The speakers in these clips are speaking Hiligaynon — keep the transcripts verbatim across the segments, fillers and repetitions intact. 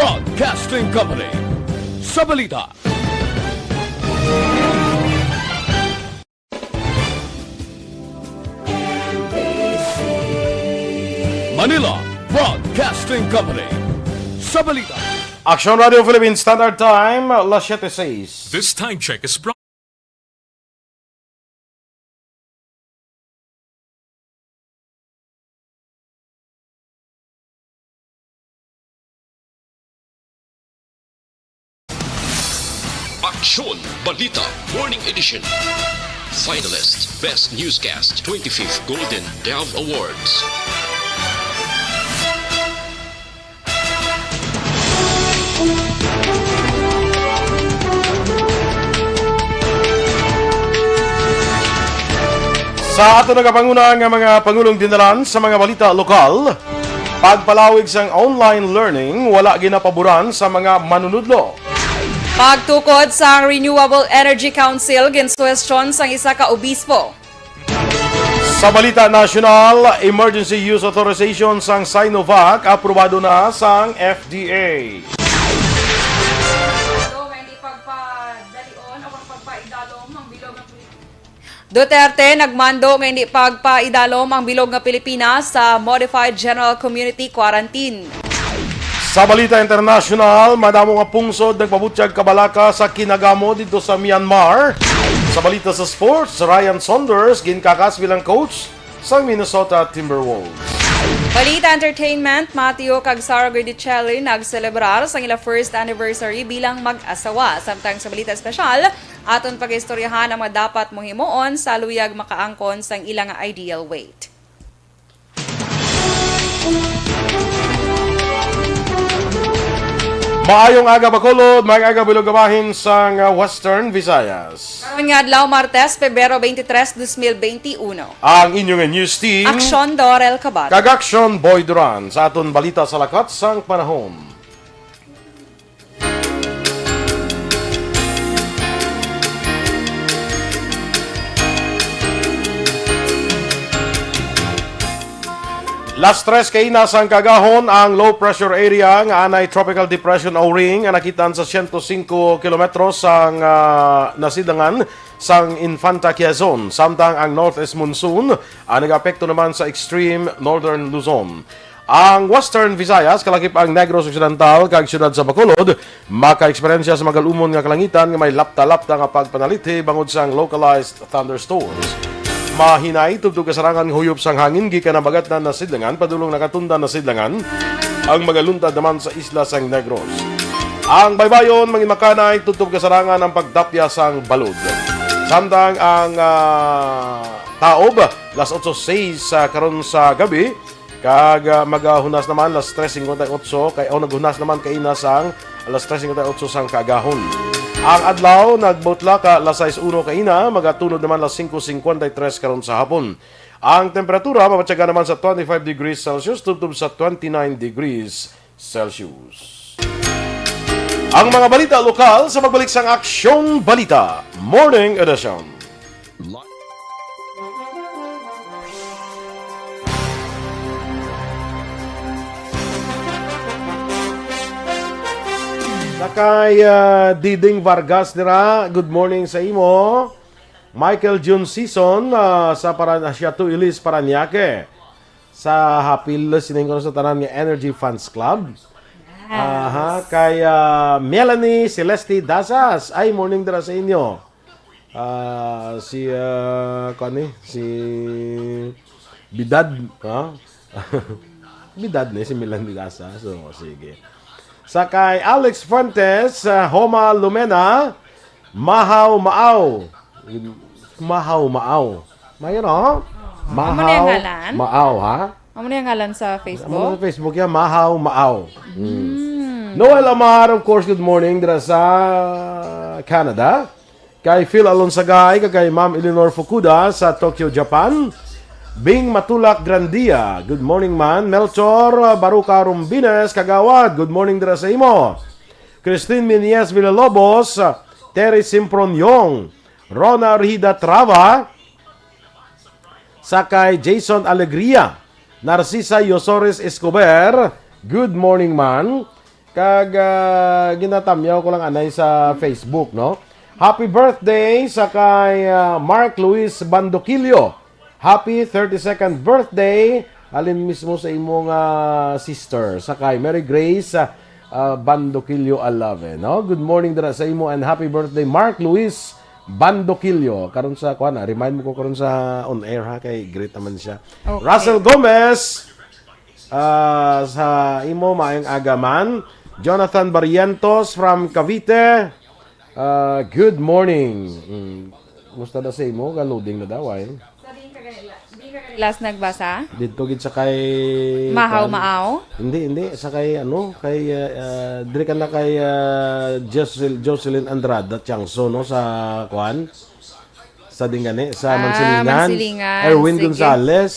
Broadcasting Company. Sa balita. Manila Broadcasting Company. Sa balita. Action Radio Philippine Standard Time, las siete seis. This time check is brought Aksyon Balita Morning Edition. Finalist Best Newscast twenty-fifth Golden Dove Awards. Sa ato nagapanguna nga mga pangulong dinalan sa mga balita lokal, pagpalawig sang online learning wala ginapaboran sa mga manunudlo. Pagtukod sang Renewable Energy Council, ginsuhestyon sang isa ka obispo. Sa balita nasyonal, emergency use authorization sang Sinovac aprobado na sang F D A. Ito nga hindi pagpadalion o pagpaidalom ang bilog nga Duterte nagmando nga hindi pagpaidalom ang bilog nga Pilipinas sa Modified General Community Quarantine. Sa balita internasyonal, madamo nga pungsod nagpabutyag kabalaka sa Kinagamo didto sa Myanmar. Sa balita sa sports, Ryan Saunders ginkakas bilang coach sang Minnesota Timberwolves. Balita entertainment, Mateo kag Sara Guidicelli nagselebrar sang ila first anniversary bilang mag-asawa. Samtang sa balita espesyal, aton pag-istoryahan ang mga dapat mo himuon sa luyag makaangkon sang ila nga ideal weight. Maayong aga, Bacolod. Maayong aga, bilog nga bahin sang, uh, Western Visayas. Karon nga adlaw, Martes, Pebrero twenty-three, twenty twenty-one. Ang inyo nga news team. Aksyon Dorel Cabato. Kag Aksyon Boy Duran sa aton balita sa lakat sang panahon. Las tres kaina sang kaagahon ang low pressure area nga anay tropical depression o ring nga nakitaan sa siyento singko kilometro sang, ah, nasidlangan sang Infanta Quezon, samtang ang northeast monsoon ang nag-apekto naman sa extreme northern Luzon. Ang Western Visayas, kalakip ang Negros Occidental kag siyudad sa Bacolod, makaeksperyensya sa magalumon nga kalangitan nga may lapta-lapta nga pagpanalithi bangod sang localized thunderstorms. Mahinay tubtob kasarangan nga huyop sang hangin gikan habagatnan nasidlangan padulong nakatundan nasidlangan ang magaluntad naman sa isla sang Negros. Ang baybayon manginmakanay tubtob kasarangan ang pagtapya sang balod. Samtang ang, ah, taob, las otso seis, ah, karon sa gabi, kag, ah, magahunas naman las tres cincuenta y ocho kay, o naghunas naman kaina sang alas tres cincuenta y ocho sang kaagahon. Ang adlaw nagbutlaka las sais uno kaina, magatunod naman las singko cincuenta y tres karon sa hapon. Ang temperatura mabatyagan naman sa twenty-five degrees Celsius tubtob sa twenty-nine degrees Celsius. Ang mga balita lokal sa pagbalik sang Aksyong Balita Morning Edition. Sa kay, ah, Diding Vargas nira, good morning sa imo. Michael Jun Season, ah, sa Paran-, Siatu Ilis, Parañaque. Sa hapil sining ko sa tanan nga Energy Fans Club. Aha, kay, ah, Melanie Celeste Dasas. Ay, morning dira sa inyo. Ah, si, ah, kuwan ni, si Bidad, ha? Bidad ni si Melanie Dasas. So, sige. Sa kay Alex Fuentes, ah, Homa Lumena, Mahaw Maaw. Mahaw Maaw. Mayo, no? Amo na yung ngalan? Maaw, ha? Amo na yung ngalan sa Amo na Facebook? Sa Facebook yan, Mahaw Maaw. Mm. Mm. Noel Amar, of course, good morning dira sa Canada. Kay Phil Alonsagay, kag kay Ma'am Eleanor Fukuda sa Tokyo, Japan. Bing Matulak Grandia, good morning, man. Melchor, uh, Baruca Rumbines, Kagawad, good morning dira sa imo. Christine Minies Villalobos, uh, Terry Simproniong, Rona Rida Trava, sa kay Jason Alegria, Narcisa Yosores Escobar, good morning, man. Kag ah, ginatamyaw ko lang anay sa Facebook, no? Happy birthday sa kay ah, Mark Luis Bandoquillo. Happy thirty-second birthday. Alin mismo sa imo nga sister, sa kay Mary Grace ah, ah, Bandoquillo Alave, no? Good morning dira sa imo and happy birthday, Mark Luis Bandoquillo. Karon sa, kuan, ah, remind mo ko karon sa on air, ha, kay greet naman siya. Okay. Russell Gomez, ah, sa imo, maayong aga man. Jonathan Barrientos from Cavite. Ah, good morning. Mm. Musta na sa imo? Ga-loading na daw, ay. Sa di ka kanila, di ka kanila last nagbasa? Dito gid sa kay Mahaw kuan. Maaw? Hindi, hindi. Sa kay, ano, kay, ah, ah, diri ka na kay ah, Josel- Jocelyn Andrada Tiangso, no, sa kuan. Sa Dingani, sa Ah, Mansilingan. Mansilingan. Erwin Sige. Gonzalez.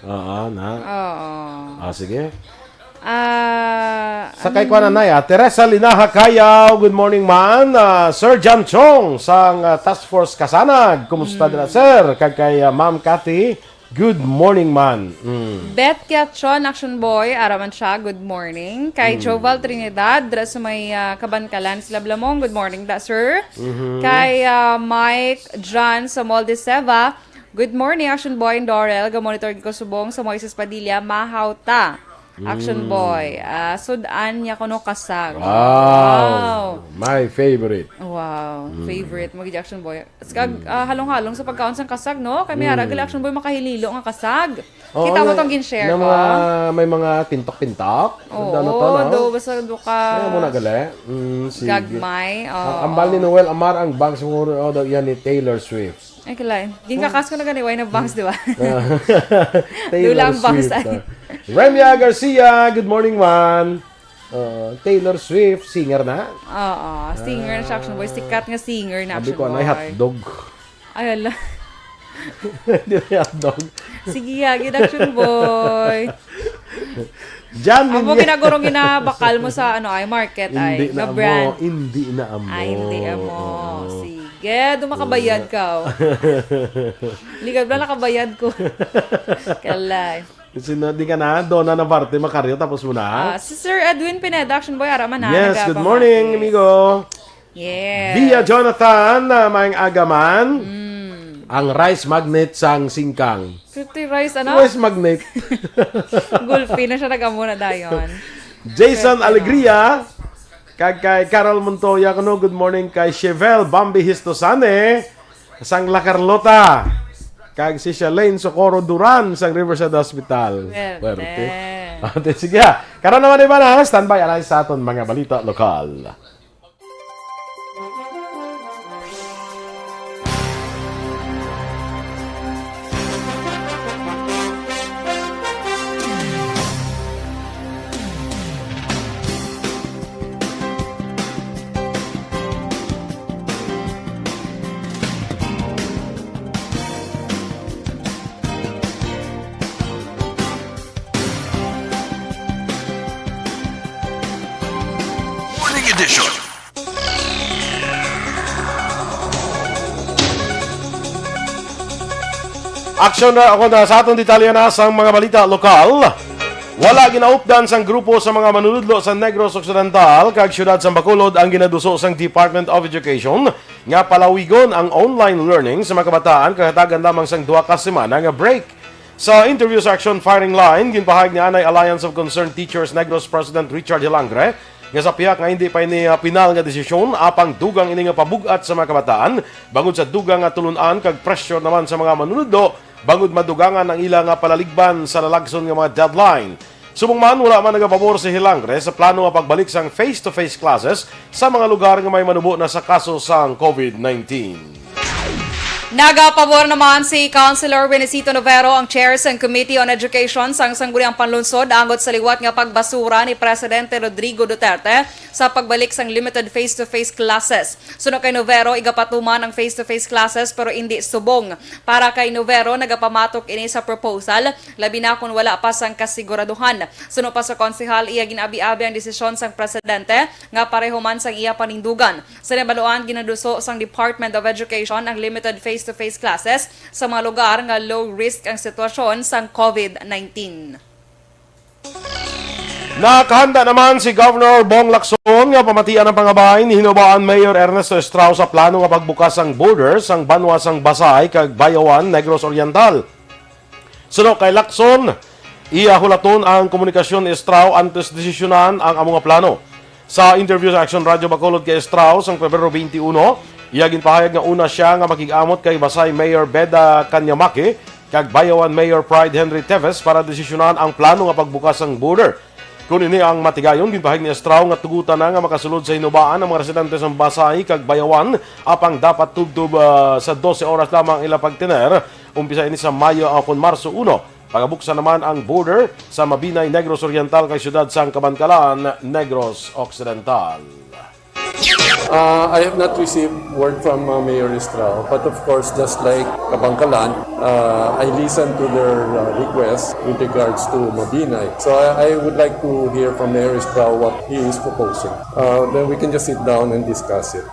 Oo, na. Oo. Ah, sige. Ah, Sa kay ano kuan na, ah, Teresa Linaha Kayaw, good morning, man. Ah, Sir John Chong sang ah, Task Force Kasanag, kumusta dira, sir? Kag kay ah, Ma'am Cathy, good morning, man. Mm. Beth Kiatron, Action Boy, ara man siya, good morning. Kay Joval Trinidad, dira sa may ah, Kabankalan, sila Blamong, good morning da, sir. Kay ah, Mike John Samol de Seva, good morning, Action Boy and Dorel. Ga-monitor ko subong sa Moises Padilla, mahaw ta. Action Boy. Ah, sudan niya kuno kasag. Wow. My favorite. Wow. Favorite mo gid, Action Boy. Kag ah, halong-halong sa pagkaon sang kasag, no? Kay may ara gali, Action Boy, makahililo nga kasag. Oo, Kita mo nga- tong gin-share nga ko? Mga, may mga pintok-pintok. Oo, Ano to, no? do, basta do ka Kaya mo na gali. Mm, sige. Gagmay. Oo. Ang ambal ni Noel Amar ang bangs mo, oh, daw yan ni Taylor Swift. Ay, kalay. Ginkakas ko na gani, why na bangs, di ba? Taylor Dulang bangs Swift, ay. ah. Remia Garcia, good morning, man. Uh, Taylor Swift, singer na. Oo, singer na siya, Action Boy. Sikat nga singer na, Sabi Action ko, ano, Boy. Hotdog. Ay, ala. Hindi na hotdog. Sige, ha, gid, Action Boy. Jan Amo Minya- ginagurong ginabakal mo sa, ano, ay, market, ay, Hindi na nga amo, brand. hindi na amo. Ay, hindi amo. Oo. Sige, dumakabayad ka, oh. Ligad ba nakabayad ko? Kalay. Sino, di ka na, Donna Navarte Macario, tapos mo na? Ah, si Sir Edwin Pineda, Action Boy, ara man na, Yes, good nagapamati. morning, amigo. Yes. Via Jonathan, ah, maayong aga man. Mm. Ang rice magnet sang singkang. Pretty rice, ano? Rice magnet. Gulfi na siya, nag-amo na dayon. Jason Perfect, Alegria, kag kay Carol Montoya, kuno, good morning kay Chevel Bambi Histosane, sang La Carlota, kag si Shalane Socorro Duran, sang Riverside Hospital. Swerte. Swerte. Ate, sige, ha. Karon naman, iba na, standby, anay sa aton mga balita lokal. Morning edition. Action na ako na sa aton detalye na sang mga balita lokal. Wala ginaupdan sang grupo sa mga manunudlo sa Negros Occidental kag siyudad sang Bacolod ang ginaduso sang Department of Education nga palawigon ang online learning sa mga kabataan kag hatagan lamang sang duha ka semana nga break. Sa interview sa Action Firing Line, ginpahayag ni anay Alliance of Concerned Teachers Negros President Richard Hilangre nga sa pihak nga hindi pa ini, ah, pinal nga desisyon, apang dugang ini nga pabug-at sa mga kabataan bangod sa dugang nga tulun-an kag pressure naman sa mga manunudlo bangod madugangan ang ila nga palaligban sa lalagson nga mga deadline. Subong man, wala man nagapabor si Hilangre sa plano nga pagbalik sang face-to-face classes sa mga lugar nga may manubo na sa kaso sang COVID nineteen. Nagapabor naman si Councilor Winicito Novero, ang chair sang Committee on Education sang Sangguniang Panlungsod, angot sa liwat nga pagbasura ni Presidente Rodrigo Duterte sa pagbalik sang limited face-to-face classes. Suno kay Novero, igapatuman ang face-to-face classes pero indi subong. Para kay Novero, nagapamatok ini sa proposal, labi na kon wala pa sang kasiguraduhan. Suno pa sa konsehal, iya gin-abi-abi ang desisyon sang presidente nga pareho man sang iya panindugan. Sa nabaluan, ginaduso sang Department of Education ang limited face-to-face classes sa mga lugar nga low risk ang sitwasyon sang COVID nineteen. Nakahanda naman si Governor Bong Lacson nga pamatian ang pangabay ni Hinubaan Mayor Ernesto Estrao sa plano nga pagbukas sang border sang banwa sang Basay kag Bayawan, Negros Oriental. Suno kay Lacson, iya hulaton ang komunikasyon ni Estrao antes desisyonan ang amo nga plano. Sa interview sa Action Radio Bacolod kay Estrao sang Pebrero twenty-one, iya ginpahayag nga una sia nga makig-amot kay Basay Mayor Beda Canyamaki kag Bayawan Mayor Pride Henry Teves para desisyonan ang plano nga pagbukas sang border. Kon ini ang matigayon, ginpahayag ni Estrao nga tugutan na nga makasulod sa Hinubaan ang mga residente sa Basay kag Bayawan, apang dapat tubtob, ah, sa dose oras lamang ang ila pagtener. Umpisa ini sa Mayo, ah, kon Marso uno. Pagabuksan naman ang border sa Mabinay, Negros Oriental, kay siyudad sang Kabankalan, Negros Occidental. Uh, I have not received word from uh, Mayor Estrao, but of course, just like Kabangkalan, uh, I listened to their uh, request with regards to Mabinay. So I, I would like to hear from Mayor Estrao what he is proposing. Uh, then we can just sit down and discuss it.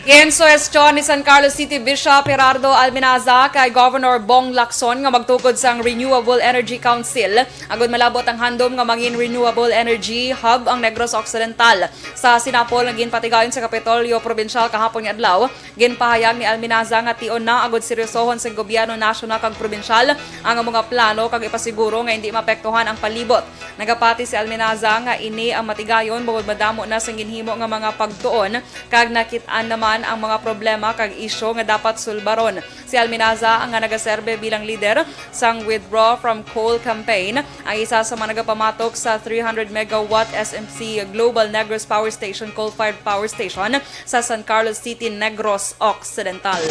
Ginsuhestyon ni San Carlos City Bishop Gerardo Alminaza kay Governor Bong Lacson nga magtukod sang Renewable Energy Council agud malabot ang handom nga mangin renewable energy hub ang Negros Occidental. Sa sinapol nga ginpatigayon sa Kapitolyo Probinsyal kahapon nga adlaw, ginpahayag ni Alminaza nga tion na agud seryosohon sang gobyerno nasyonal kag probinsyal ang amo nga plano kag ipasiguro nga indi maapektuhan ang palibot. Nagapati si Alminaza nga ini ang matigayon bangod madamo na sang ginhimo nga mga pagtuon kag nakit-an naman ang mga problema kag isyu nga dapat sulbaron. Si Alminaza nga nagaserbe bilang lider sang Withdraw from Coal Campaign, ang isa sa mga nagapamatok sa three hundred megawatt S M C Global Negros Power Station coal-fired power station sa San Carlos City, Negros Occidental.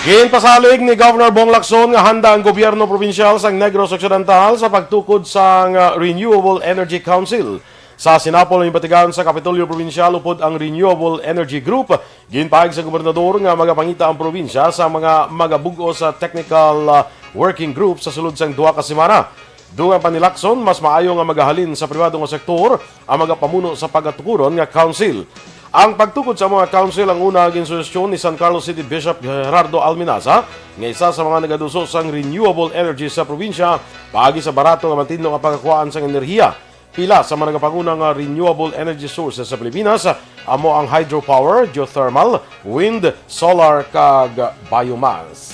Ginpasalig ni Governor Bong Lacson nga handa ang gobyerno probinsyal sang Negros Occidental sa pagtukod sang, ah, Renewable Energy Council. Sa sinapol nga ginpatigayon sa Kapitolyo Probinsyal upod ang Renewable Energy Group, ginpahayag sa gobernador nga magapangita ang probinsya sa mga magabug-os sa technical, ah, working group sa sulod sang duha ka semana. Dungan pa ni Lacson, mas maayo nga magahalin sa pribado nga sektor ang magapamuno sa pagatukuron nga council. Ang pagtukod sa mga council ang una ginsuhestyon ni San Carlos City Bishop Gerardo Alminaza, nga isa sa mga nagaduso sang renewable energy sa probinsya, paagi sa barato nga matinlo nga pagkakuhaan sang enerhiya. Pila sa mga nagapanguna nga renewable energy sources sa Pilipinas amo ang hydropower, geothermal, wind, solar, kag biomass.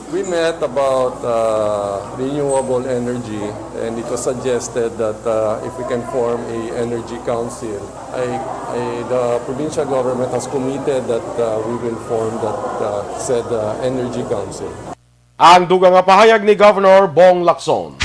We met about uh, renewable energy, and it was suggested that uh, if we can form a energy council, I, I, the provincial government has committed that uh, we will form that uh, said uh, energy council. Ang dugang nga pahayag ni Governor Bong Lacson.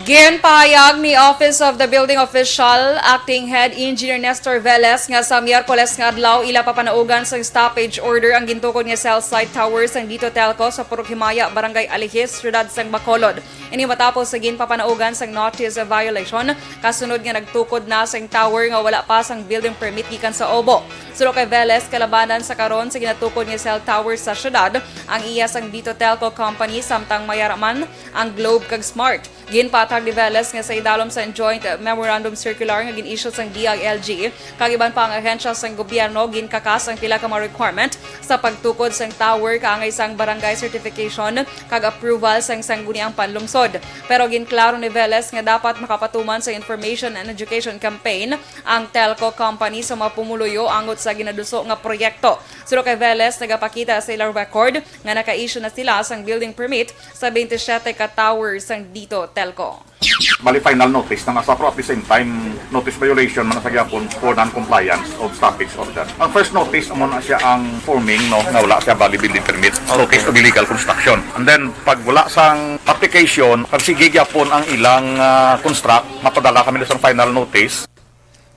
Ginpahayag ni Office of the Building Official, Acting Head Engineer Nestor Velez, nga sa Miyerkules nga adlaw ila papanaugan sang stoppage order ang gintukod nga cell site tower sang Dito Telco sa Purok Himaya, Barangay Alihis, Siyudad sang Bacolod. Ini matapos sa ginpapanaugan sang notice of violation kasunod nga nagtukod na sang tower nga wala pa sang building permit gikan sa obo. Suno kay Velez, kalabanan sa karon sa ginatukod nga cell tower sa siyudad ang iya sang Dito Telco Company, samtang mayara man ang Globe kag Smart. Ginpatag ni Velez nga sa idalom sang Joint Memorandum Circular nga gin-issue sang D I L G kag iban pa ang ahensya sang gobyerno, ginkakas ang pila ka mga requirement sa pagtukod sang tower kaangay sang barangay certification kag approval sang Sangguniang Panlungsod. Pero ginklaro ni Velez nga dapat makapatuman sa Information and Education Campaign ang Telco Company sa mga pumuluyo angot sa ginaduso nga proyekto. Suno kay Velez, nagapakita sa ilang record nga naka-issue na sila sang building permit sa twenty-seven ka tower sang Dito Telco. Bali, final notice na nga sa, pero at the same time, notice violation man sa gyapon for non-compliance of stoppage order. Ang first notice, amo na siya ang forming, no, nga wala siya valid building permit, so case of illegal construction. And then, pag wala sang application, pag sige gyapon ang ilang ah, construct, mapadala kami sa final notice.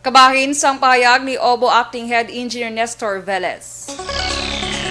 Kabahin sang pahayag ni Obo Acting Head Engineer Nestor Velez.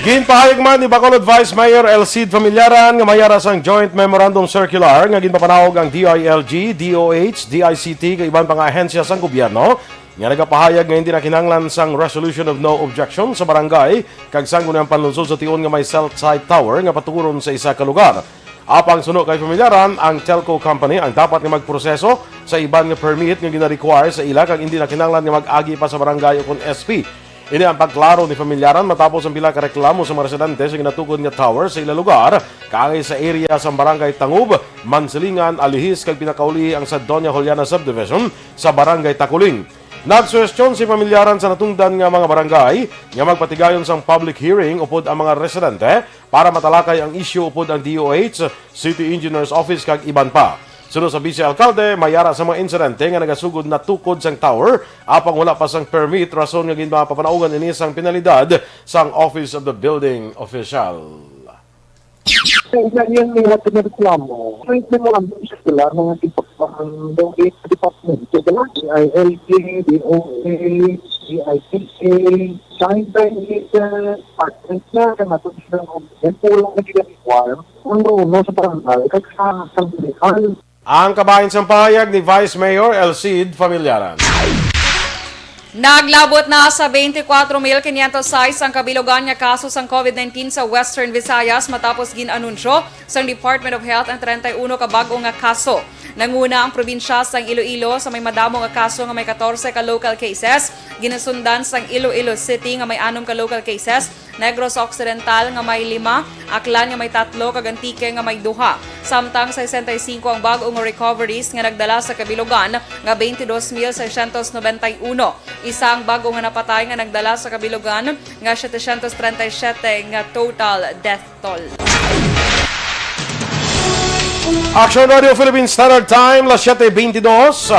Ginpahayag man ni Bacolod Vice Mayor El Cid Familiaran nga mayara sang Joint Memorandum Circular nga ginpapanawag ang D I L G, D O H, D I C T kag iban pa nga ahensya sang gobyerno nga nagapahayag nga hindi na kinahanglan sang Resolution of No Objection sa barangay kag Sangguniang Panlungsod sa tion nga may cell site tower nga patukuron sa isa ka lugar. Apang suno kay Familiaran, ang telco company ang dapat nga magproseso sa iban nga permit nga gina-require sa ila kag hindi na kinahanglan nga mag-agi pa sa barangay ukon S P. Ini ang pagklaro ni Familyaran matapos ang pila ka reklamo sa mga residente sa ginatukod nga tower sa ila lugar, kaangay sa area sa Barangay Tangub, Mansilingan, Alihis, kag pinakauli ang sa Doña Juliana Subdivision sa Barangay Taculing. Nagsuhestyon si Familyaran sa natungdan nga mga barangay nga magpatigayon sang public hearing upod ang mga residente para matalakay ang isyu upod ang D O H, City Engineers Office, kag iban pa. Suno sa Vice Alkalde, may ara sa mga insidente nga nagasugod natukod sang tower, apang wala pa sang permit, rason nga ginpapanaugan ini sang penalidad sang Office of the Building Official. Sa ila niyan may mga pinareklamo. May mga ambisyon sila nga ipagpapahanggang sa department. So, the C I L K, D O H, C I T K, side by side, department na, na matulungan og yan po lang nagre-require ang runo sa barangay kag sa sanggunian. Ang kabahin sang pahayag ni Vice Mayor Elcid Familiaran. Naglabot na sa twenty-four mil quinientos sais ang kabilugan nga kaso sang COVID nineteen sa Western Visayas matapos gin-anunsyo sang Department of Health ang treinta y uno ka bag-o nga kaso. Nanguna ang probinsya sang Iloilo sa may madamo nga kaso nga may catorce ka local cases, ginasundan sang Iloilo City nga may anom ka local cases, Negros Occidental nga may lima, Aklan nga may tatlo, kag Antique nga may duha. Samtang sesenta y cinco ang bag-o nga recoveries nga nagdala sa kabilugan nga twenty-two mil seiscientos noventa y uno. Isa ang bag-o nga napatay nga nagdala sa kabilugan nga setecientos treinta y siete nga total death toll. Action Radio Philippine Standard Time, las siete veintidós.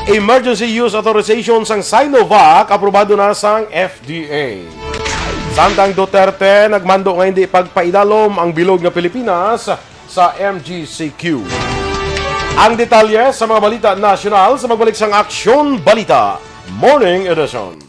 Emergency Use Authorization sang Sinovac aprobado na sang F D A. Samtang Duterte nagmando nga hindi pagpaidalom ang bilog nga Pilipinas sa M G C Q. Ang detalye sa mga balita nasyonal sa magbalik sang Aksyon Balita Morning Edition.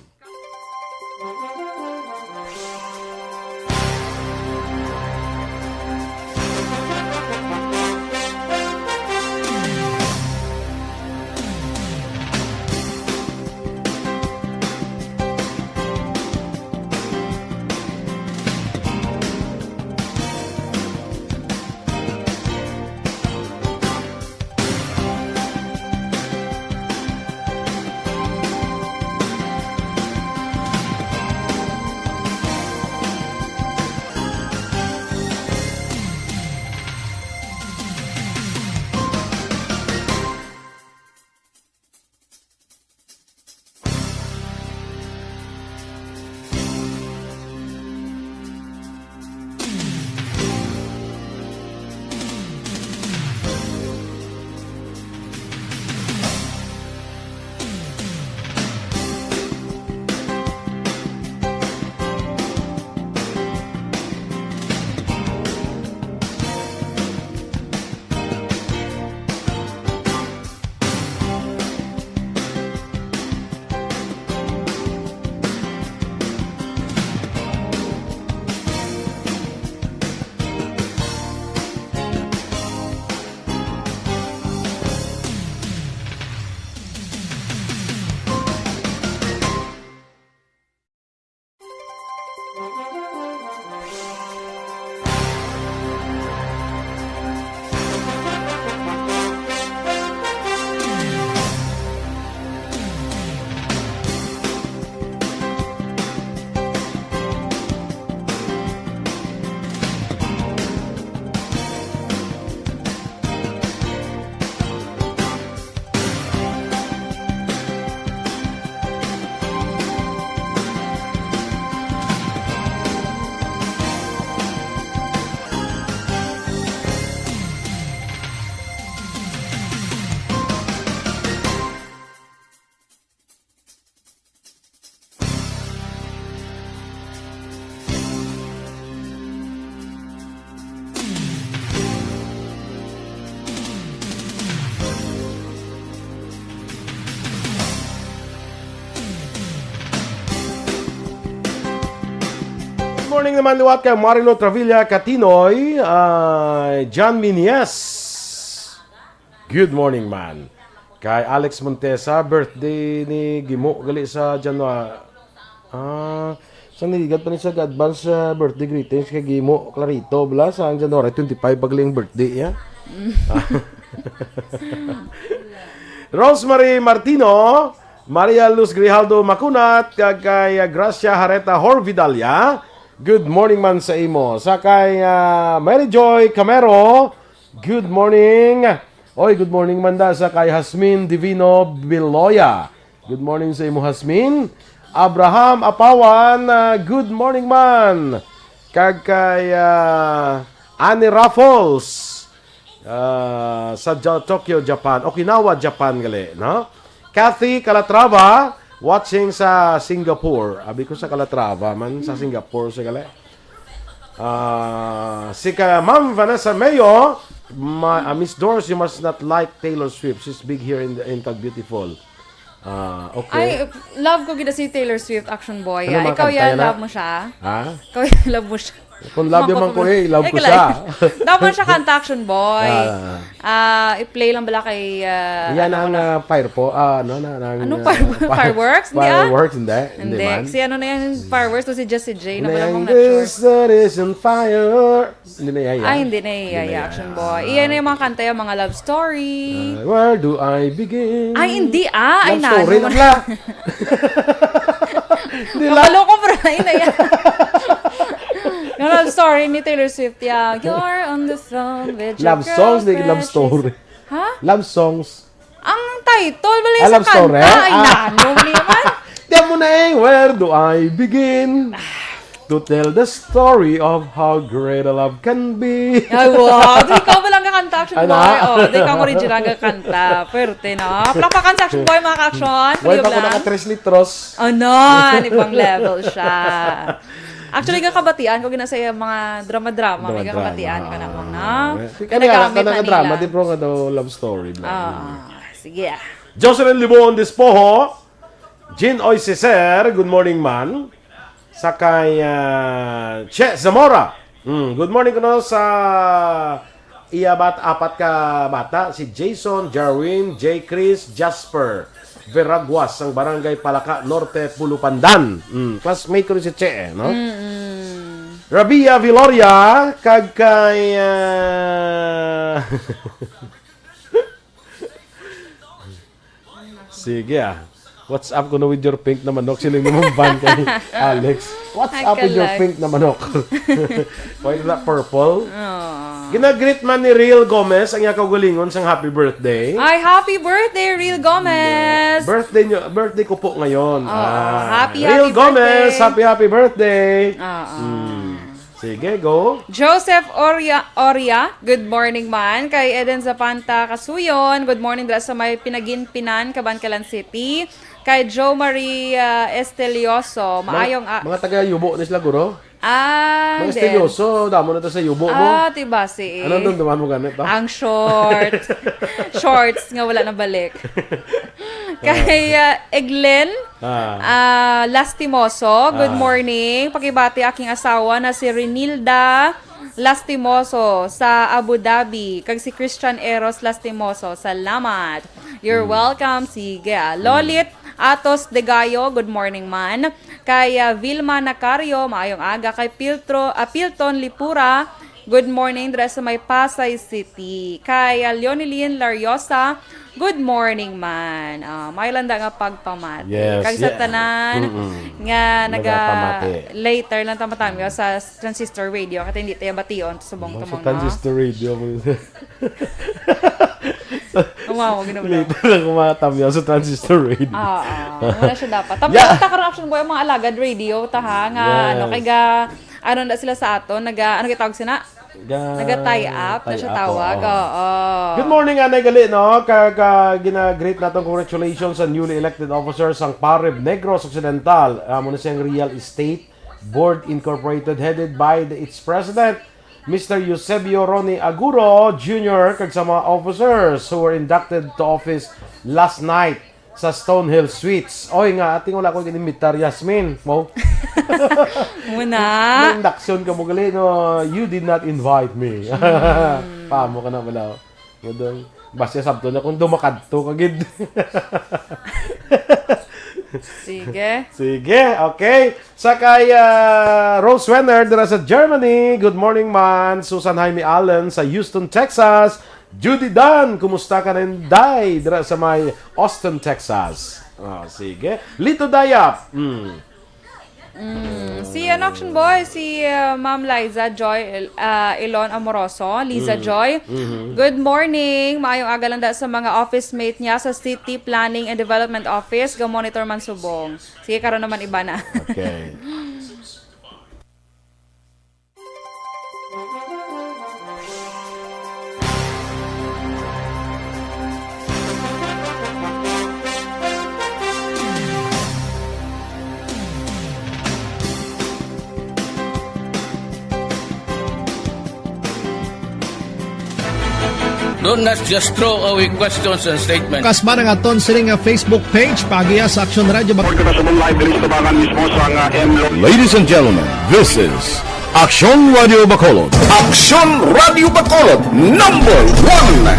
Good morning naman liwat kay Marilo Travilla Katinoy, ah, John Minies. Good morning, man. Kay Alex Montesa, birthday ni Gimo gali sa January. Ah, sang niligad pa ni sa advance, ah, birthday greetings kay Gimo Clarito, bala, sa January twenty-five pa gali ang birthday, ya? Rosemary Martino, Maria Luz Grijaldo Macunat, kag kay, ah, Gracia Hareta Horvidalia. Good morning man sa imo. Sa kay, ah, Mary Joy Camero, good morning. Oy, good morning man da sa kay Hasmin Divino Biloya. Good morning sa imo, Hasmin. Abraham Apawan, ah, good morning man. Kag kay, ah, Annie Raffles, ah, sa Ja-, Tokyo, Japan. Okinawa, Japan gali, no? Kathy Calatrava, watching sa Singapore. Abi ko sa Calatrava man, sa Singapore sa gali. Ah, si ka Ma'am Vanessa Mayo, ma-, ah, Miss Doris, you must not like Taylor Swift. She's big here in, in Tag Beautiful. Ah, okay. Ay, love ko gid si Taylor Swift, Action Boy. Ano, Ah, mga ikaw kanta yan, yan, ah? Love mo siya? Ha? Ikaw yan, love mo siya. Kung love Mga man ko, eh, love ko siya. Love mo siya kanta, Action Boy. Ah. Ah, i-play lang bala kay, ah, Yan ano ang, na. Ah, fire po. Ah, ano na, ng, Anong ah, fire-, fire-, fireworks? Hindi, ah. Fireworks, hindi. Hindi Hindi. man. Si ano na yan, fireworks to si Jesse J. Na Hindi pala yan. Mong not sure. This that is on fire. Hindi na yaya. Ay, hindi na Hindi yaya, na Action yaya. Boy. Iyan na yung mga kanta, yung mga love story. Ah, where do I begin? Ay, hindi, ah. Ay, Love story nano lang mo na. lang. Hindi lang. Kapalo ko, bro. Ay, na yan. Yung love story ni Taylor Swift, yeah. You're on the phone with your Love songs, di love girlfriend. She's story. Ha? Love songs. Ang title, wala Ah, sa love story? kanta. Ay, Ah. nanong naman. Tiyan mo na eh, where do I begin? To tell the story of how great a love can be. Ay, wow. Di ikaw ba lang kakanta, Action Ano? Boy? Oh, di ka ang original nga kanta. Pwerte, no? Palakpakan sa Action Boy, mga ka-action. Wala pa ko Paliw lang. naka-tres litros. Oh, no. Ibang level siya. Actually, kakabatian ko, ginasaya mga drama-drama. May Drama-drama. kakabatian ka na mo, no? Ah, kaya Ginagamit na kanang drama, nila. di, bro, nga daw love story, bro. Ah, sige, ah. Jocelyn Libon Despojo, Jean Oy Ceser, good morning, man. Sa kay, ah, Che Zamora. Mm, good morning kuno sa iya bat-, apat ka bata, si Jason, Jarwin, J. Chris, Jasper Veraguas, sang Barangay Palaka Norte, Pulupandan. Mm, classmate ko rin si Che, eh, no? Mm-mm. Rabia Viloria, kag kay, ah, Sige, ah. What's up kuno with your pink na manok? Siling mo man kay Alex. What's Ay, up with your kalag. pink na manok? Why is that purple? Aw. Ginagreet man ni Real Gomez ang iya kaugalingon sang happy birthday. Ay, happy birthday, Real Gomez! Birthday nyo, birthday ko po ngayon. Oo, Ah, happy, Real happy Gomez, birthday. happy, happy birthday. Oo. Hmm. Sige, go. Joseph Oria, Oria, good morning man. Kay Eden Zapanta Kasuyon, good morning dira sa may Pinaginpinan, Kabankalan City. Kay Jo Marie, ah, Estelioso, Mga, maayong, ah, mga taga Yubo ni sila, guro? Ah, Mga then. Estelioso, damo na to sa Yubo mo. Ah, diba si Ano ang dumduman mo ganit, ba? Ang short. Shorts nga wala na balik. Kay, ah, Eglen, Ah. Ah, Lastimoso, good Ah. morning. Pakibati aking asawa na si Renilda Lastimoso sa Abu Dhabi, kag si Christian Eros Lastimoso. Salamat. You're Hmm. welcome. Sige, ah. Hmm. Lolit Atos Degayo, good morning man. Kay, ah, Vilma Nacario, maayong aga. Kay Piltro, ah, Pilton Lipura, good morning, dira sa may Pasay City. Kay, ah, Leonilyn Lariosa, good morning man. Ah, may landa nga pagpamati. Yes, Kag sa yeah. tanan Mm-mm. nga naga Nagapamati. later lang ta matamyo sa Transistor Radio, kay hindi tayo bation subong Sa tumong, no? Transistor Radio. Umawa, ginawa. Later lang kumatamyo sa Transistor Radio. Oo, wala siya dapat. Tapos Yeah. ta karon, Action Boy, ang mga alagad radio, ta ha, nga, Yes. ano, kay ga, ano na sila sa aton, naga, ano kitawag sila? Ga-, Naga-tie up na tie siya up, tawag, oo. oo. Good morning, Anay Gali, no? Kag, ah, gina-greet naton congratulations sa newly elected officers sang Parib Negros Occidental. Amo na siyang Real Estate Board Incorporated, headed by the, its president, Mister Eusebio Ronnie Aguro Junior, kag sa mga officers who were inducted to office last night sa Stonehill Suites. Oy, nga, ating wala ko inimbitar, Yasmin. Mo? Muna. May induction ka mo gali, no? You did not invite me. Hmm. Pamo ka na wala. Nga daw, basta sabto na kung dumakadto ka gid. Sige. Sige, okay. Sa kay, ah, Rose Wenner dira sa Germany. Good morning, man. Susan Jaime Allen sa Houston, Texas. Judy Dan, kumusta ka na, Inday? Dira sa may Austin, Texas. Oh, sige. Lito Dayap. Mm. Mm, si, ano, Action Boy, si, uh, Ma'am Liza Joy, uh, Elon Amoroso, Liza Mm. Joy. Mm-hmm. Good morning. Maayong aga lang da sa mga office mate niya sa City Planning and Development Office. Ga-monitor man subong. Sige, karon naman iba na. Okay. Don't not just throw away questions and statements. Kasma nga aton sini nga Facebook page, paagiya sa Aksyon Radio Bacolod. Report ko na sa mong live diri sa tabangan mismo sa nga M Lo. Ladies and gentlemen, this is Aksyon Radio Bacolod. Aksyon Radio Bacolod, number one.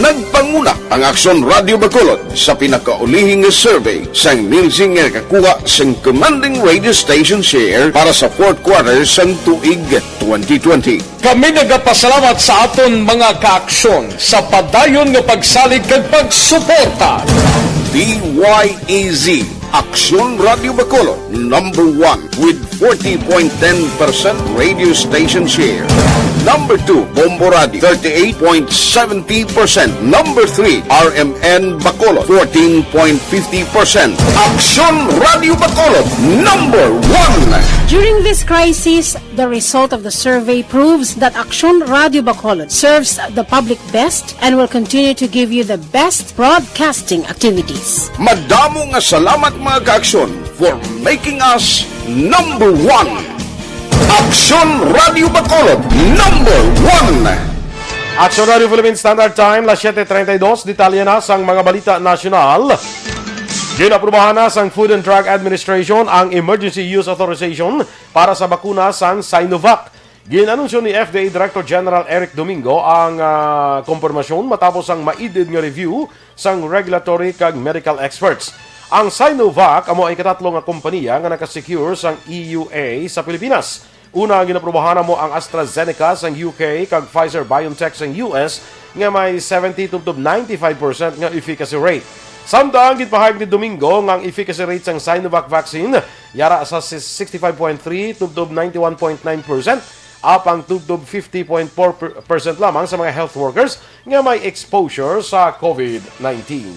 Nagpanguna ang Aksyon Radio Bacolod sa pinakaulihing nga survey sang Nielsen nga nakakuha sang commanding radio station share para sa fourth quarter sang tuig twenty twenty. Kami nagapasalamat sa aton mga kaaksyon sa padayon nga pagsalig kag pagsuporta. D Y E Z, Aksyon Radio Bacolod, number one with forty point ten percent radio station share. Number two, Bombo Radio, thirty-eight point seventy percent. Number three, R M N Bacolod, fourteen point fifty percent. Aksyon Radio Bacolod, number one. During this crisis, the result of the survey proves that Aksyon Radio Bacolod serves the public best and will continue to give you the best broadcasting activities. Madamo nga salamat, mga kaaksyon, for making us number one. Aksyon Radio Bacolod, number one. Aksyon Radio Philippine Standard Time, las siete treinta y dos. Detalye na sang mga balita nasyonal. Ginaprubahan na sang Food and Drug Administration ang Emergency Use Authorization para sa bakuna sang Sinovac. Gin-anunsyo ni F D A Director General Eric Domingo ang, ah, kompormasyon matapos ang maidid nga review sang regulatory kag medical experts. Ang Sinovac amo ang ikatatlo nga kompanya nga naka-secure sang E U A sa Pilipinas. Una, ginaprubahan namo ang AstraZeneca sang U K kag Pfizer-BioNTech sang U S nga may seventy tubtob ninety-five percent nga efficacy rate. Samtang ginpahayag ni Domingo nga ang efficacy rate sang Sinovac vaccine yara sa sixty-five point three tubtob ninety-one point nine percent, apang tubtob fifty point four percent lamang sa mga health workers nga may exposure sa COVID nineteen.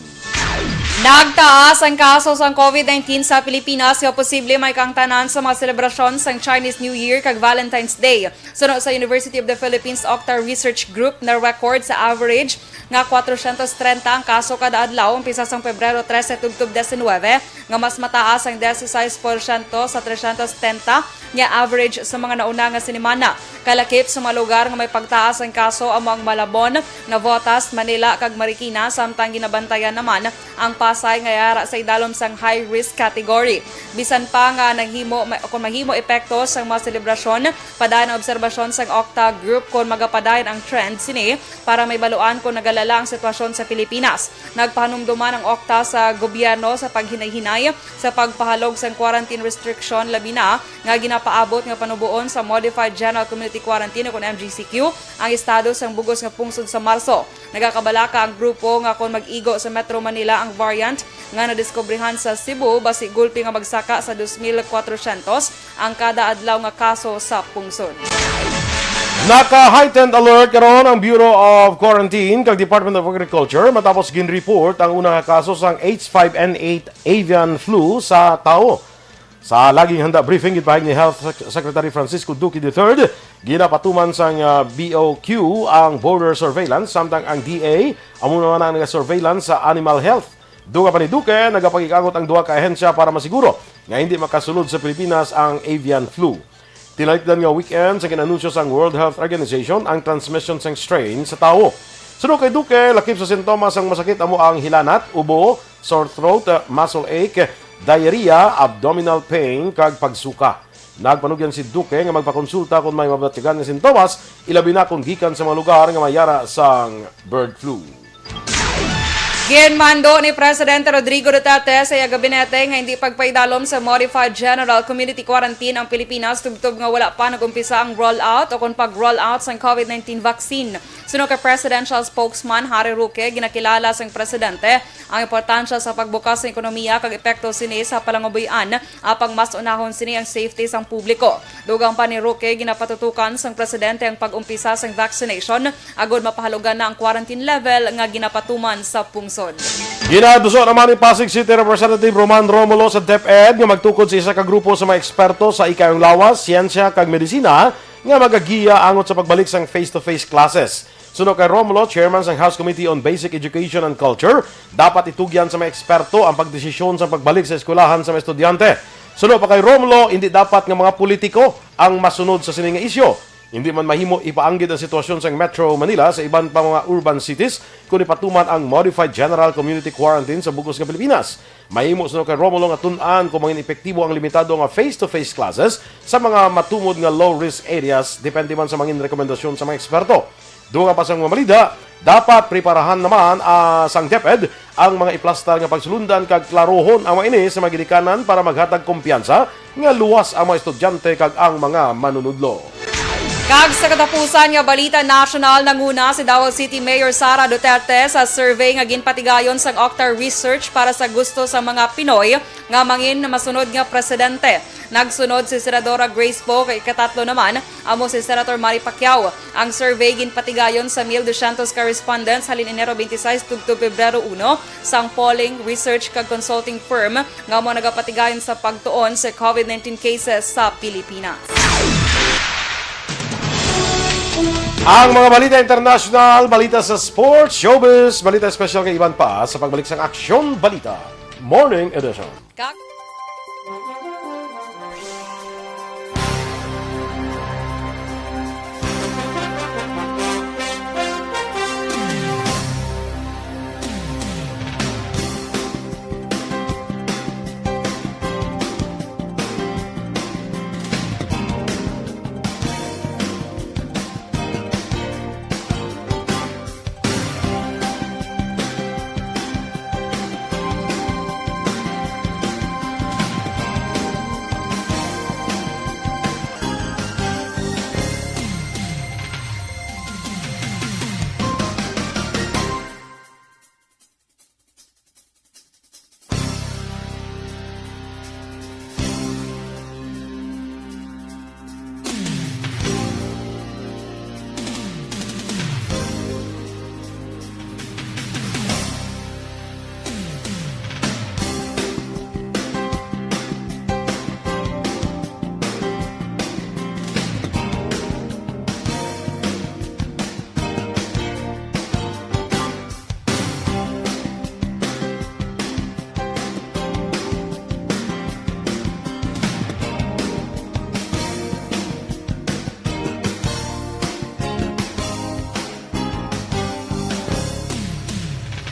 Nagtaas ang kaso sang COVID nineteen sa Pilipinas, nga posible may kaangtanan sa mga selebrasyon sang Chinese New Year kag Valentine's Day. Suno sa University of the Philippines Okta Research Group, na-record sa average nga kwatrocientos treinta ang kaso kada adlaw umpisa sang Pebrero trese tubtob diecinuebe, nga mas mataas ang dieciséis porsyento sa trescientos setenta nga average sa mga nauna nga sinimana. Kalakip sa mga lugar nga may pagtaas ang kaso amo ang Malabon, Navotas, Manila, kag Marikina, samtang ginabantayan naman ang Pasay nga yara sa idalom sang high risk category. Bisan pa nga nahimo, ma-, kung mahimo epekto sang mga selebrasyon, padayon ang obserbasyon sang Okta Group kung magapadayon ang trend sini para may baluan kung nagalala ang sitwasyon sa Pilipinas. Nagpahanumduman ang Okta sa gobyerno sa paghinay-hinay sa pagpahalog sang quarantine restriction, labi na nga ginapaabot nga panuboon sa Modified General Community Quarantine o kon M G C Q ang estado sang bugos nga pungsod sa Marso. Nagakabalaka ang grupo nga kon mag-igo sa Metro Manila ang variant nga nadiskubrihan sa Cebu, basi gulpi nga magsaka sa dos mil kwatrocientos ang kada adlaw nga kaso sa pungsod. Naka-heightened alert karon ang Bureau of Quarantine kag Department of Agriculture matapos gin-report ang una nga kaso sang H five N eight avian flu sa tawo. Sa laging handa briefing, gipahayag ni Health Sec-, Secretary Francisco Duque the third, ginapatuman sang, ah, B O Q ang border surveillance, samtang ang D A amo naman ang nagasurveillance sa animal health. Dugang pa ni Duque, nagapakig-angot ang duha ka ahensya para masiguro nga hindi makasulod sa Pilipinas ang avian flu. Tinalikdan nga weekend sa gin-anunsyo sang World Health Organization ang transmission sang strain sa tawo. Suno kay Duque, lakip sa sintomas sang masakit amo ang hilanat, ubo, sore throat, muscle ache, diarrhea, abdominal pain, kag pagsuka. Nagpanugyan si Duque nga magpakonsulta kon may mabatyagan nga sintomas, ilabi na kon gikan sa mga lugar nga may yara sang bird flu. Ginmando ni Presidente Rodrigo Duterte sa iya gabinete nga hindi pagpaidalom sa Modified General Community Quarantine ang Pilipinas tubtob nga wala pa nag-umpisa ang rollout o kon pag-rollout sang COVID nineteen vaccine. Suno kay Presidential Spokesman Harry Roque, ginakilala sang presidente ang importansya sa pagbukas sa ekonomiya kag epekto sini sa palangabuhian, apang mas unahon sini ang safety sang publiko. Dugang pa ni Roque, ginapatutukan sang presidente ang pag-umpisa sang vaccination agod mapahalugan na ang quarantine level nga ginapatuman sa pungsod. Ginaduso naman ni Pasig City Representative Roman Romulo sa DepEd nga magtukod sa isa ka grupo sa mga eksperto sa ikayong lawas, siyensya kag medisina nga magagiya angot sa pagbalik sang face-to-face classes. Suno kay Romulo, chairman sang House Committee on Basic Education and Culture, dapat itugyan sa mga eksperto ang pagdesisyon sa pagbalik sa eskwelahan sa mga estudyante. Suno pa kay Romulo, hindi dapat nga mga politiko ang masunod sa sini nga isyu. Hindi man mahimo ipaanggid ang sitwasyon sa Metro Manila sa iban pa mga urban cities kon ipatuman ang Modified General Community Quarantine sa bug-os nga Pilipinas. Mahimo, suno kay Romulo, nga tun-an kung mangin epektibo ang limitado nga face-to-face classes sa mga matumod nga low-risk areas, depende man sa mangin rekomendasyon sa mga eksperto. Dugang pa sang mga balita, dapat preparahan naman, ah, sang DepEd ang mga iplastar nga pagsulundan kag klarohon ang mga ini sa mga ginikanan para maghatag kumpiyansa nga luwas ang mga estudyante kag ang mga manunudlo. Kag sa katapusan nga balita nasyonal, nanguna si Davao City Mayor Sara Duterte sa survey nga ginpatigayon sang Octa Research para sa gusto sa mga Pinoy nga mangin masunod nga presidente. Nagsunod si Senadora Grace Poe, kag ikatatlo naman amo si Senator Manny Pacquiao. Ang survey ginpatigayon sa mil dosyentos ka respondents halin Enero twenty-six tubtob Pebrero uno sang polling, research kag consulting firm nga amo nagapatigayon sa pagtuon sa COVID nineteen cases sa Pilipinas. Ang mga balita international, balita sa sports, showbiz, balita special kay iban pa sa pagbalik sang Aksyon Balita Morning Edition. Kag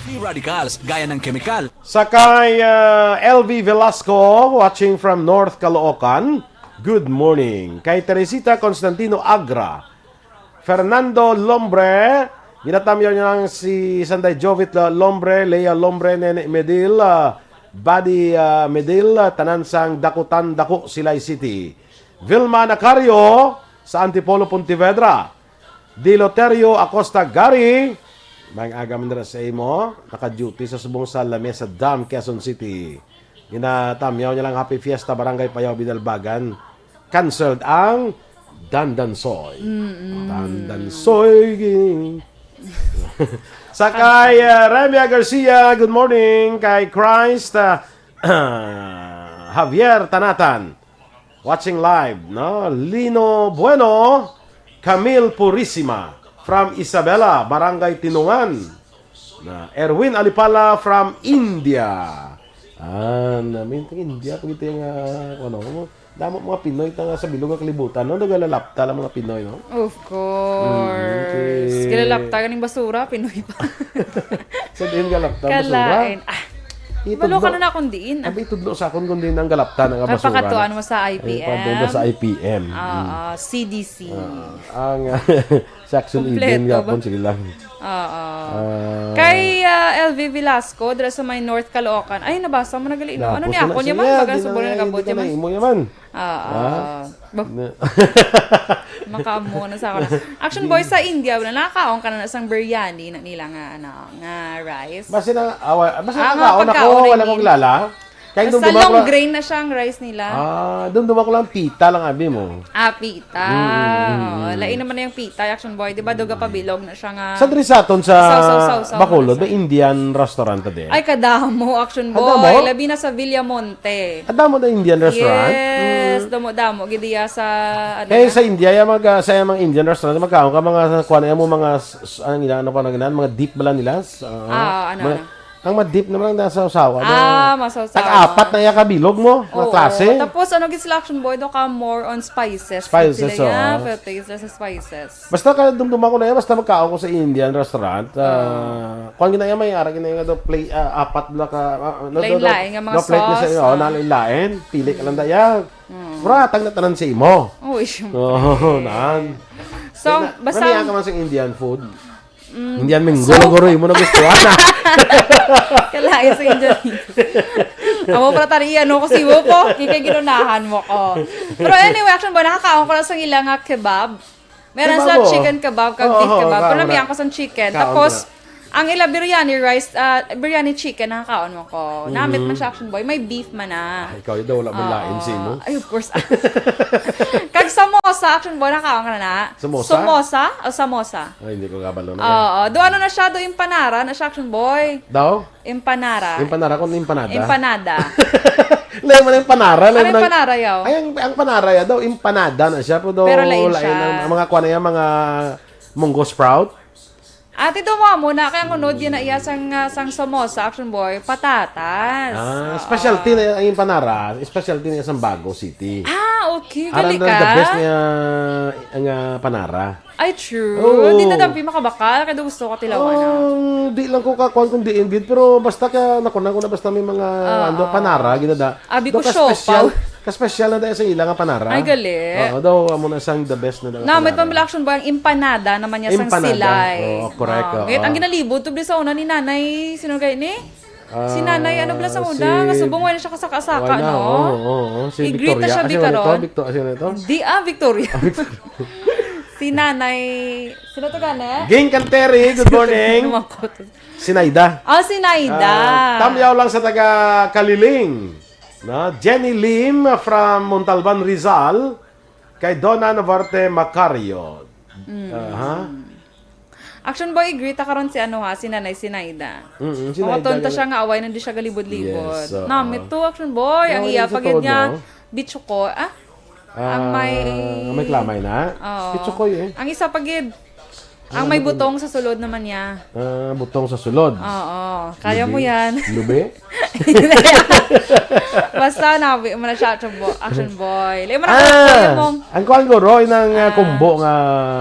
Free radicals, gaya ng kemikal. Sa kay, ah, L V Velasco, watching from North Caloocan, good morning. Kay Teresita Constantino Agra, Fernando Lombre, ginatamyaw niya lang si Sanday Jovit, ah, Lombre, Lea Lombre, Nene Medil, ah, Buddy, ah, Medil, ah, tanan sang Dakutan, Dako, Silay City. Vilma Nacario sa Antipolo, Pontevedra. Diloterio Acosta Gary, may aga man dira sa imo, naka-duty sa subong sa Lamesa Dam, Quezon City. Ginatamyaw niya lang, "Happy Fiesta, Barangay Payaw, Binalbagan." Canceled ang Dandansoy. Mm-mm. Dandansoy. Sa kay, uh, Remia Garcia, good morning. Kay Christ, uh, Javier Tanatan, watching live, no? Lino Bueno, Camille Purisima, from Isabela, Barangay Tinungan. Na Erwin Alipala from India. Ah, namin tang India, pag ito yung, ah, ano, damo mga Pinoy ta nga sa bilog nga kalibutan, no? Nagalalapta lang mga Pinoy, no? Of course. Mm, okay. Galalapta ganing basura, Pinoy pa. Sa diin galapta, basura? Kalain. Ah, itudlo. Malo ka na na kung diin, ah. Abi, itudlo sa akon kung diin ang galapta nga basura, no? Papakatuan mo sa I P M. Ay, pwede na sa I P M. Oo, mm. C D C. Oo. Ang, ah, section even. Kompleto ba? Gapon, sige lang. Oo. Ah. Kay, ah, V Velasco, dira sa may North Caloocan. Ay, nabasa mo na gali, no? Ano ni ako niya man? Baga sa Bohol nag-abot niya man. Imo niya man. Oo. Ah. Bah, makaamo na sa ako na. Action Boy, sa India, wala, nakakaon ka na na sang biryani na nila nga, ano, nga rice? Basta na, awa, basta Ah, nga nakaon ako, pagkaon, I wala ko mean. Kilala. Kay nung Basta dumawa long ko lang grain na siya ang rice nila. Ah, doon dumawa ko lang pita lang abi mo. Ah, pita. Mm, mm, mm, mm. Lain naman na yung pita, Action Boy. Di ba, daw gapabilog na siya nga Sa diri sa aton sa Sausaw, sausaw, Bacolod, sausaw. May Indian restaurant din. Ay, kadamo, Action Kadamo? Boy. Labi na sa Villamonte. Kadamo na Indian restaurant? Yes, Mm. damo-damo. Gidiya sa, ano Kaya na? Sa India, yung mga, sa mga Indian restaurant, magkaon ka, mga, kuha na mo, mga, s- s- ano nila, ano pa na ganun, mga dip bala nila? S- ah, Ah, ano, mga, ano? Ang madip naman ang nasa usawa, no? Ah, masawsawan. Tag-apat na iya ka bilog mo, nga Oo. Klase. Tapos, ano, gid sila, Action Boy, do ka more on spices. Spices, Sila, oh. Yeah, pero taste sa spices. Basta ka dumduma ko na yan, basta magkaon ko sa Indian restaurant, ah, Oh. Kuwan gina yan, may ara gina nga do plate, ah, apat na ka, ah, no, do, do, Lain-lain nga mga do plate na sa sauce, iyo, oh, ah. Nalain-lain, pili ka lang daya. Mm. Mura, tag na tanan sa imo. Uy. Oo, naan. So, Kaya na, basta namiya ka man sa Indian food. Mm. Hindi yan minggo, So, siguro, yung mo na gusto, ana. Kalayo sa inyo. Amo pa tari, ano ko si Wopo, kikay ginunahan mo ko. Pero anyway, Action Boy, nakakaon ko na sa ila nga kebab. Meron Kebab, sila oh. Chicken kebab, kag Oo, beef oo, kebab. Pero kaon namiyan na. Ko sa chicken. Kaon Tapos, na. Ang ila biryani rice, ah, biryani chicken, nakakaon mo ko. Namit man Mm. siya, Action Boy. May beef man na. Ah, ikaw, yun daw, wala man lain sa imo. Ah, ay, of course. Kag samosa, Action Boy, nakakaon ka na na? Samosa? Samosa o samosa? Ay, hindi ko kabalo na yan. Oo. Do ano na siya? Do empanada na siya, Action Boy. Daw? Empanada. Empanada, kung empanada. Empanada. Lain man ang empanada, lain Ano man ang empanada, yaw? Ay, ang, ang empanada, yaw, daw, empanada na siya. Pero daw, Pero lain lain siya. Ang, ang mga kuha na yan, mga munggo sprout. Ate, duwa mo na, kaya ngunod yun na iya sang, ah, sang samosa, Action Boy, patatas. Ah, Oo. Specialty na ang empanada, specialty na sa Bago City. Ah, okay. Aram Gali na ka? The best nga, nga panara. Ay, true. Oo. Di na dampi makabakal, kaya gusto ko tilawan na. Oh, di lang ko kakuan kung diin gid, pero basta ka nakunan ko na basta may mga, Oo. Ano, panara, ginada. Abi Do ko ka siopaw. Special, ka special na dahil sa ila nga panara. Ay, gali. Oo, daw, amo na sang the best na daw Namit panara. Pang Action Boy, ang empanada naman niya sang Empanada. Silay. Oo, correct, Ah, oo. Ngayat, ang ginalibot, tubli sa una ni Nanay, sino gay ni? Ah, Si Nanay, ano pala sa una? si Nga subong, wala siya kasaka-saka, Wala, no? Oo, oo, oo. Si I-greet na Victoria. Siya, Ah, di sino ito? karon? Victo-, ah, sino ito? Di, ah, Victoria. Ah, Victoria. Si Nanay, sino to gani? Ging Canteri, good morning. Lumangkot. Si Naida. Ah, si Naida. Ah, tamyaw lang sa taga Kaliling. Na, Jenny Lim from Montalban, Rizal. Kay Donna Navarte Macario. Mm. Aha. Action Boy, i-greet ta karon si ano ha, si Nanay Sinaida. Mm-mm, si Naida Makatonta gali. Siya nga away na di siya galibod-libod. Yes, oo. Namit to, Action Boy. Ang Naway iya na sa pagid todo. Niya, bitsuko. Ah? Ang may Ah, ang may klamay na? Oo. Bitsukoy eh. Ang isa pagid, ang Ano may ba butong sa sulod naman niya. Ah, butong sa sulod. Oo, kaya mo Lubi? Yan. Lubi? Basta nabi mo na siya, Action Bo-, Action Boy. Lain mo na Ah, Action Boy, yung ang kuan ko, Roy, ng, ah, Ah, kumbo nga,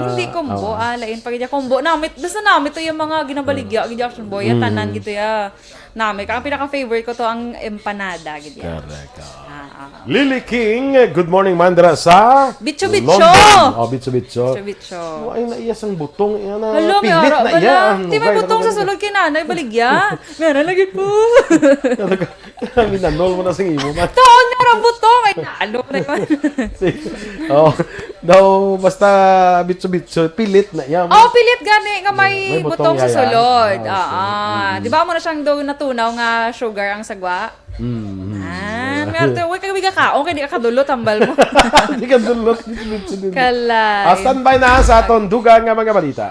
hindi kumbo, ah. Ah, lain pa gid kumbo. Namit, basta namit to yung mga ginabaligya, gid Action Boy, yan, Mm. Tanan gito ya. Namit. Ang pinaka-favorite ko to, ang empanada, gid yan. Correct, ah. Ah, ah. Lily King, good morning, Mandra, sa Bitso-bitso. London. Oh, bitso-bitso. Bitso-bitso. Oh, ay, naiya sang butong, iya na. Hala, may pilit ara na ba iya. Na? Ang Di may hugay na butong sa kaganda. Sulod kay nanay, baligya. Meron lagi po. Talaga. Minanol mo na sa imo, man. Tuon nga ra butong. Ay, nalo na yun. Sige. Oh, daw, basta bitso-bitso, pilit na yan. Oh, pilit gani nga may May butong butong sa yaya. Sulod. Ah, Ah, sige. Ah. Mm. Di ba mo na siyang daw natunaw nga sugar ang sagwa? Mm, mm. Ah, may arte, huwag kang bigakaon, kaya di ka kadulot, tambal mo. Di ka dulot, bitso-bitso din. Kalay. Ah, standby na sa aton dugang nga mga balita.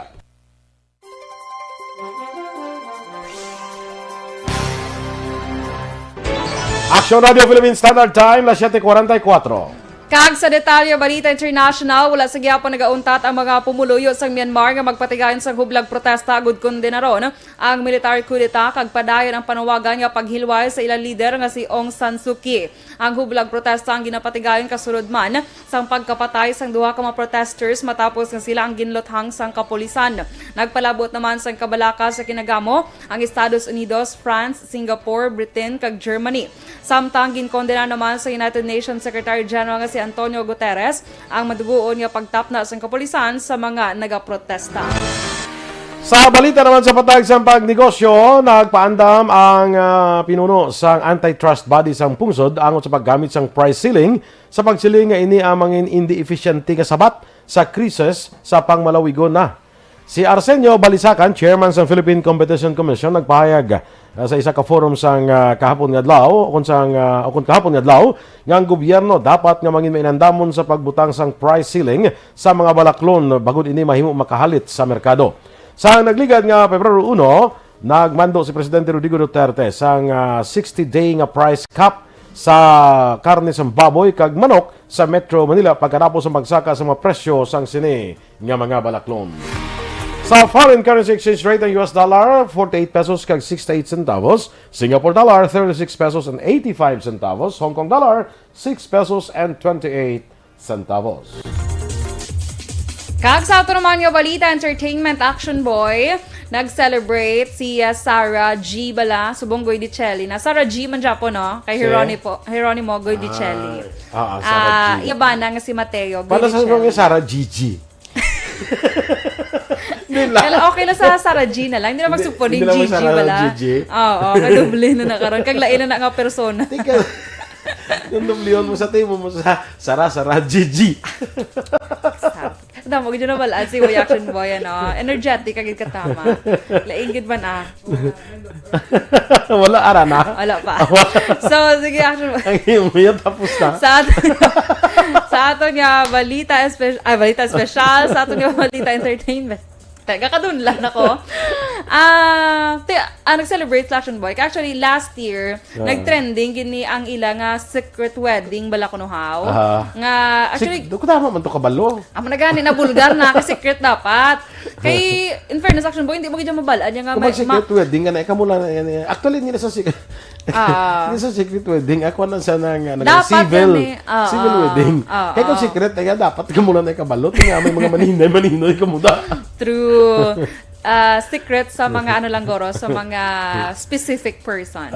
Action Radio Philippine Standard Time, las siete cuarenta y cuatro. Kag sa detalye, balita international, wala sa gihapon nagauntat ang mga pumuluyo sa Myanmar nga magpatigayon sa hublag protesta agud kondenaron ang military coup d'etat kag padayon ang panawagan nga paghilway sa ilang lider nga si Aung San Suu Kyi. Ang hublag protesta ang ginapatigayon kasulod man sang pagkapatay sang duha ka mga protesters matapos nga sila ang ginluthang sang kapulisan. Nagpalabot naman sang kabalaka sa kinagamo ang Estados Unidos, France, Singapore, Britain, kag Germany. Samtang ginkondena naman sa United Nations Secretary General nga si Antonio Guterres ang maduguon nga pagtapna sang kapulisan sa mga nagaprotesta. Sa balita naman sa patag sang pagnegosyo, nagpaandam ang, ah, pinuno sang antitrust body sang pungsod angot sa paggamit sang price ceiling sa pagsiling nga ini ang mangin indi efisyente nga sabat sa krisis sa pangmalawigon na. Si Arsenio Balisacan, chairman sang Philippine Competition Commission, nagpahayag, ah, sa isa ka forum sang, ah, kahapon nga adlaw, ukon sang, ah, ukon kahapon nga adlaw, nga ang gobyerno dapat nga mangin mainandamon sa pagbutang sang price ceiling sa mga balaklon bangod ini mahimo makahalit sa merkado. Sa nagligad nga Pebrero uno, nagmando si Presidente Rodrigo Duterte sang, ah, sixty-day nga price cap sa karne sang baboy kag manok sa Metro Manila pagkatapos sang pagsaka sa mga presyo sang sini nga mga balaklon. Sa foreign currency exchange rate, ang U S dollar, forty-eight pesos kag sixty-eight centavos, Singapore dollar, thirty-six pesos and eighty-five centavos, Hong Kong dollar, six pesos and twenty-eight centavos. Kag sa ato naman nga balita, entertainment, Action Boy, nag-celebrate si, ah, Sarah G bala, subong Goydicelli na. Sarah G man dyan po, no? Kay Si? Jeronimo, Jeronimo Goydicelli. Ay, ah, ah, Sarah Ah, G. Iya bana nga si Mateo Paano sa Goydicelli. Sarah G G? Di lang. Kala, okay lang sa Sarah G na lang. Hindi na Hindi, magsugpo ni hindi lang may Gigi Sarah bala. Gigi. Oo, kadoble na na karon. Kag lain na na nga persona. Tika, yung dublion mo sa timo mo sa Sarah, Sarah, Gigi. Sa-, damo gid na bala si Way Action Boy, ano? Energetic kag katama. Lain gid man, ah. Wala, ara na. Wala pa. So, sige, Action Boy. Ang imo yan, tapos na. Sa ato, sa ato nga balita espe-, ah, balita espesyal, sa ato nga balita entertainment. Teka, kadunlan ako. Ah, ti-, ah, nag-celebrate si Action Boy. Actually, last year, Ah. nag-trending gini ang ila nga secret wedding bala kuno haw. Aha. Nga, actually, Sik-, do ko tama man to kabalo. Amo na gani, nabulgar na, kay secret dapat. Kay, in fairness, Action Boy, hindi mo gid mabal-an niya nga Kung may, mag-secret ma- wedding, nga na, ikaw mo lang, eh, eh, actually, nila sa sec-, Ah. nila sa secret wedding, ako na siya na nga, nag-, Dapat civil, yan eh. Ah, civil ah, wedding. Ah, Kaya kung ah. secret, eh, dapat ka muna na ikabalo. Nga may mga maninay, maninay ka muna. True. Ah, secret sa mga ano lang, guro, sa mga specific person.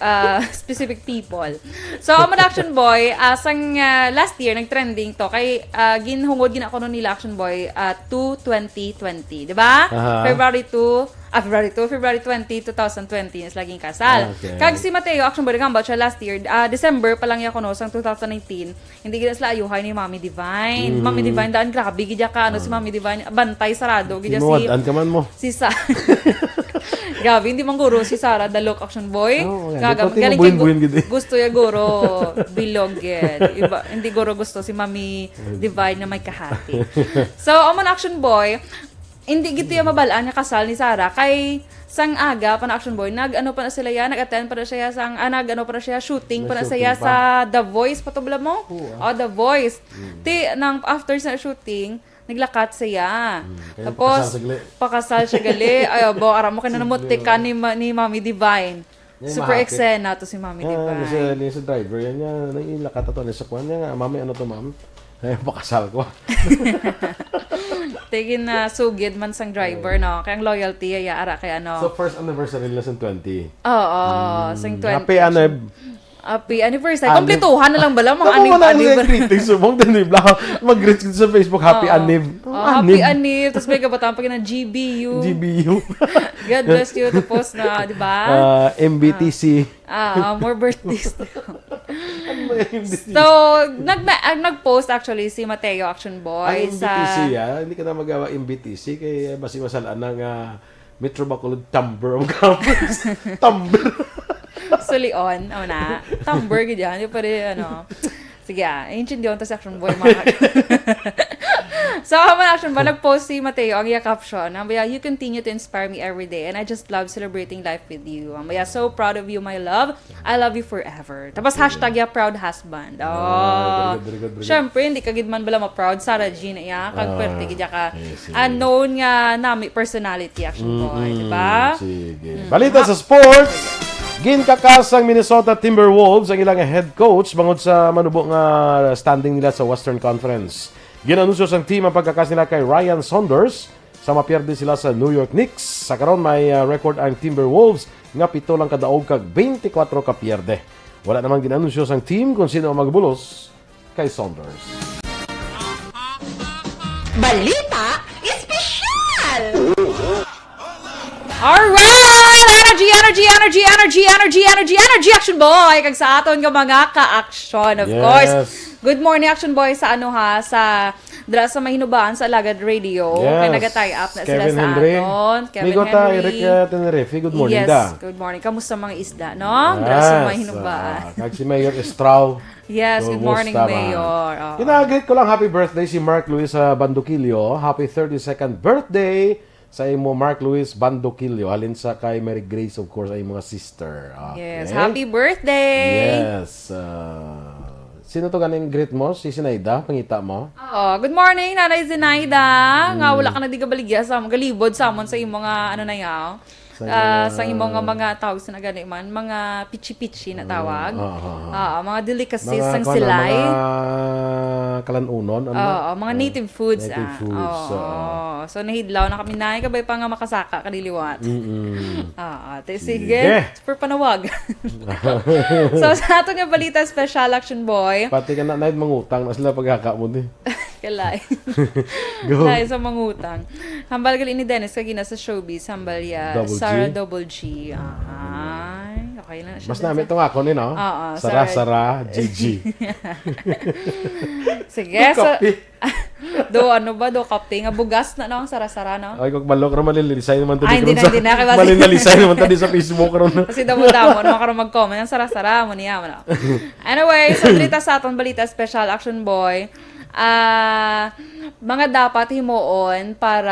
Ah, specific people. So, amo na, Action Boy, ah, sang, ah, last year, nag-trending to. Kay, ah, ginhungod gina kuno nila, Action Boy, ah, to twenty twenty, di ba? Aha. February two, ah, February two, February twenty, two thousand twenty, is laging kasal. Okay. Kag si Mateo, Action Boy, nagambal siya last year, ah, December pa lang ya kuno, sang two thousand nineteen, hindi gid sila ayuhay ni Mami Divine. Mm. Mami Divine, daan grabe gid ka, ano, si Ah. Mami Divine, bantay sarado gid Di si, mawadaan ka man mo. si Sa-, grabe, hindi man guro si Sarah Dalok, Action Boy. Oo, nga, Gaga-, di pati galing mo kay buhin-buhin gu-, gid eh. gusto ya guro bilog gid. Iba, hindi guro gusto si Mami Divine na may kahati. So, amo na, Action Boy, hindi gid ya mabal-an nga kasal ni Sarah kay sang aga pa na, Action Boy, nag-ano pa na sila ya, nag-attend pa na siya sang, ah, nag-ano pa na siya, shooting pa na Nag-shooting siya pa. sa The Voice, patubla mo? Oo, ah. Oh, The Voice. Mm. Ti, nang after sa shooting, naglakat siya. Mm, kaya Tapos, pakasal siya gali. pakasal siya gali. Ay, abo, ara mo, kay Sige, nanamot oh. ka ni Ma-, ni Mami Divine. Yan, Super mahapit. eksena to si Mami Ah, Divine. ni sa, ni sa driver, yan niya, nailakat ato, ni sa kuwan niya nga, "Mami, ano to, ma'am?" Ay, pakasal ko. Tigin na sugid man sang driver, no? Kay ang loyalty, ya, ara kay ano. So, first anniversary nila sa twenty. Oo, Mm. sang twenty. Happy anib. Happy anniversary. Anib. Kompletuhan na lang bala, mga Ako anib, wala anib. nang greetings, subong din, di ba? Mag-greet sa Facebook, "Happy Oo. anib." Oh, happy Anib. anib. Tapos may kabataan pa gina-, "G B U." G B U. "God bless you." Tapos na, di ba? Ah, M B T C. Ah, ah, more birthdays. Ano ba yung M B T C? So, nag-, ah, nag-post actually si Mateo Action Boy Ang sa M B T C, ah, hindi ka na magawa M B T C kay, ah, basi masal-an na nga Metro Bacolod, Tumblr ang campus. Tumblr. Sulion, o na. Tumblr, gid yan. Yung pwede, ano. Sige, ah. Intindihan to si Action Boy, mga kag-, So, ang mga Action Boy, nag-post si Mateo, ang iya caption, ang baya, "You continue to inspire me every day, and I just love celebrating life with you." Ang baya, "So proud of you, my love. I love you forever." Tapos, Sige. hashtag ya, proud husband. Ah, Oh. very good, very good, very good. Siyempre, hindi ka gid man bala ma-proud, Sarah Jean, iya. Kag Ah, pwerte gid ka yes, yes. unknown nga nami personality, Action Boy, Mm-mm. di ba? Sige. Mm. Balita Ha- sa sports, ginkakas ang Minnesota Timberwolves ang ilang head coach bangod sa manubo nga standing nila sa Western Conference. Ginanunsyo sang team ang pagkakas nila kay Ryan Saunders sa mapierde sila sa New York Knicks. Sa karon, may, ah, record ang Timberwolves nga pito lang kadaog kag twenty-four ka pierde. Wala naman ginanunsyo sang team kung sino ang magbulos kay Saunders. Balita Espesyal! Alright! Energy, energy, energy, energy, energy, energy, energy, Action Boy! Kag sa aton nga mga ka-action, of Yes. course. Good morning, Action Boy, sa ano ha, sa dra sa Mahinubaan sa Alagad Radio. Kay Yes. naga-tie up na sila Kevin sa Henry. aton. Kevin Migo ta, Henry. Eric, uh, Tenerife. Good morning, Yes, da. good morning. Kamusta mga isda, no? Dra sa Yes, Mahinubaan. ah, kag si Mayor Estrao. Yes, good morning, Kumusta, ma? Mayor. Oo. Gina-greet ko lang, happy birthday si Mark Luis, ah, Bandoquillo. Happy thirty-second birthday sa imo, Mark Luis Bandoquillo. Halin sa kay Mary Grace, of course, ay mga sister. Okay. Yes, happy birthday! Yes. Ah, sino to ganing greet mo? Si Sinaida? Pangita mo? Oo, good morning, Nanay Zinaida. Nga Hmm. wala ka na di kabaligya sa amon, galibod sa amon sa imo nga, ano na yaw? Sa Ah, mga sa imo nga mga tawag sa nagani man, mga pichi-pichi na Oo, tawag. oo, oo. Oo, mga delicacies Mga, sang kuwan na, silay. mga kalanunon, ano? Oo, mga Ah, native foods, native ah. foods, Oo. oo. So, nahidlaw na kami, nay, kabay pa nga makasaka ka diliwat. Mm-mm. Oo, te, Sige. sige. Super panawag. So, sa ato nga balita, special action boy. Pati ka na, nay, mangutang na sila pagkaka mo, di. Kalay. Go. Lain sa mangutang. Hambal gali ni Dennis kagina sa showbiz, hambal ya Double G? Sarah Double G. Ay, okay lang siya Mas din nami sa itong ako ni, no? Oo, Sara, Sarah. Sara, G G. Sige, Ang so, kape. do, ano ba, do kape nga bugas na, no? Ang sara-sara, no? Ay, kung balok ra, malililisay naman to Ay, di hindi karon na, sa, hindi na, kay basi malililisay naman to di sa Facebook ron. Kasi damo-damo, no? Karon mag-comment, ang sara-sara mo niya, wala. Anyway, so, dito sa aton balita, special action boy. Ah, mga dapat himuon para,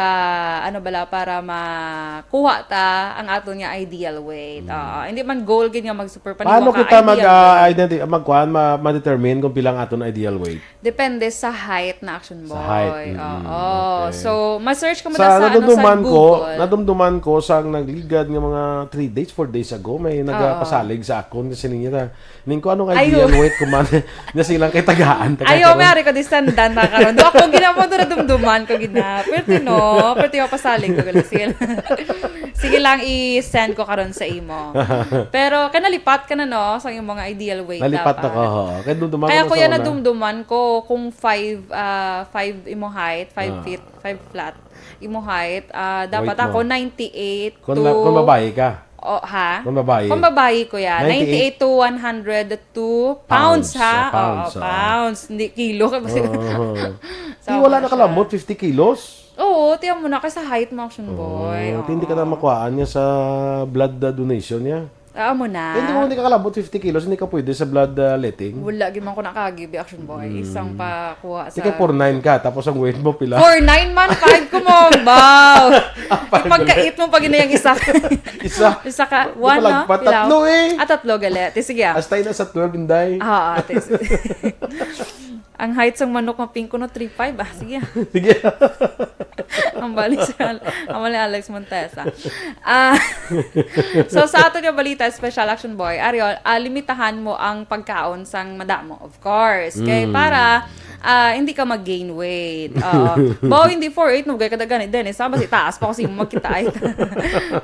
ano bala, para makuha ta ang aton nga ideal weight. Mm. Oo, hindi man goal gid nga mag-super Paano paniwang ka kita ideal mag, ah, weight. identi-, magkuhan, ma-, ma-determine kung pila ang aton ideal weight? Depende sa height na action Sa height, boy. mm, Oo. okay. So, ma-search ka mo Sa ta sa, ano, sa nadumduman ko, Google. nadumduman ko sang nagligad nga mga three days, four days ago, may Oo. nagapasalig sa akon kasi niya na, Ning ko, anong Ay, ideal oh. weight ko man? Na silang kay tagaan, taga Ayaw, karon. may ari ko, di sandan na karon. Do ako, gina mo, dura dumduman ko, gina. Pwerte, no? Pwerte mapasalig ko, gali. Sige lang. Sige lang, i-send ko karon sa imo. Pero, kay nalipat ka na, no? Sa imo nga ideal weight Nalipat dapat. ako, ho. Kay dumduman Kaya ko na kuya, sa una. nadumduman ko kung five, ah, five imo height, five Ah. feet, five flat imo height. Ah, dapat Weight mo. ako ninety-eight Kung to la-, kung babae ka. Oh, ha? Kung babae. Kung babae, kuya, Ninety-eight. ninety-eight to one hundred two pounds, Pounds, ha? ah, pounds, Oo, ah. pounds. Hindi kilo. Oo. Sa Di, wala ano na siya? kalambot, fifty kilos? Oo, tiyan mo na, kasi height mo, action Oo, boy. di, hindi ka na Oo. makuhaan niya sa blood, uh, donation niya. Ah, amo na. Hindi mo, hindi ka kalambot, fifty kilos, hindi ka pwede sa blood, uh, letting. Wala, gid man ko nakagi, bi, action boy. Mm. Isang pakuha Sige, sa four nine ka, tapos ang weight mo, pila? Four nine man, five ko mo, baw. Ah, five Pagkait mo, pag inayang isa. Isa. Isa ka, Di one, no? palagpat, Pilaw? tatlo eh. Ah, tatlo, gali. Ti, sige, ah. Hasta yun, sa twelve, Inday. Ah, ah, ti, sige. Ang height sang manok nga pink ko, no, three five. Ah, sige, ah. Sige. Ang bali si Al-, ang bali Alex Montesa. Ah, so, sa ato nga balita, Special Action Boy, Ariel, ah, limitahan mo ang pagkaon sang madamo, of course. Kay Mm. para, ah, hindi ka mag-gain weight. Oo. Baw, hindi four eight, nugay ka daghan, eh. Dennis, sa basi taas pa ko sa imo magkita, ay.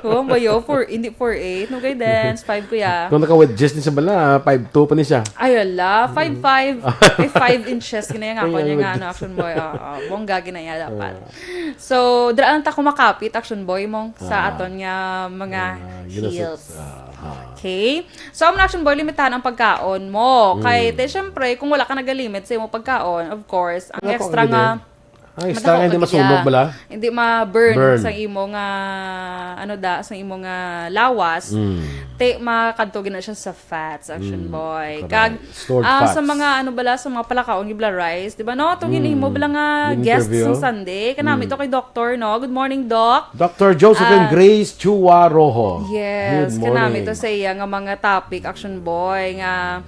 Oo, bayo, four, hindi four eight, nugay, Dennis, five ko ya. Kung naka-wedges ni sa bala, five two pa ni siya. Ay, ala, five five. Mm. Eh, five inches, gina yung ako Ay, niya nga, ay, ano, action boy. Oo, oo. Bongga, gina ya dapat. Ah. So, dira lang ta kumakapit, action boy, mong sa Ah. aton nga mga Ah, ginasat-, heels. ah, ah. Okay. So, ang action boy, limitahan ang pagkaon mo. Kay, Mm. te, syempre, kung wala ka nagalimit sa imong pagkaon, of course, ang Wala pa extra ang nga, limit. Ang extra madako nga hindi ka masunog gid. bala? Hindi ma-burn Burn. sa imo nga, ano da, sa imo nga lawas. Mm. Te, makadto gina siya sa fats, action Mm, boy. correct. Kag, Stored ah, sa fats. mga, ano bala, sa mga palakaon, gibla rice, di ba, no? Itong Mm. hinihimo bala nga Yung guest interview. sa Sunday. Kanami Mm. to kay Doctor, no? Good morning, Doc. Doctor Josephine Ah, Grace Chua Rojo. Yes, Good kanami morning. to sa iya nga mga topic, action boy, nga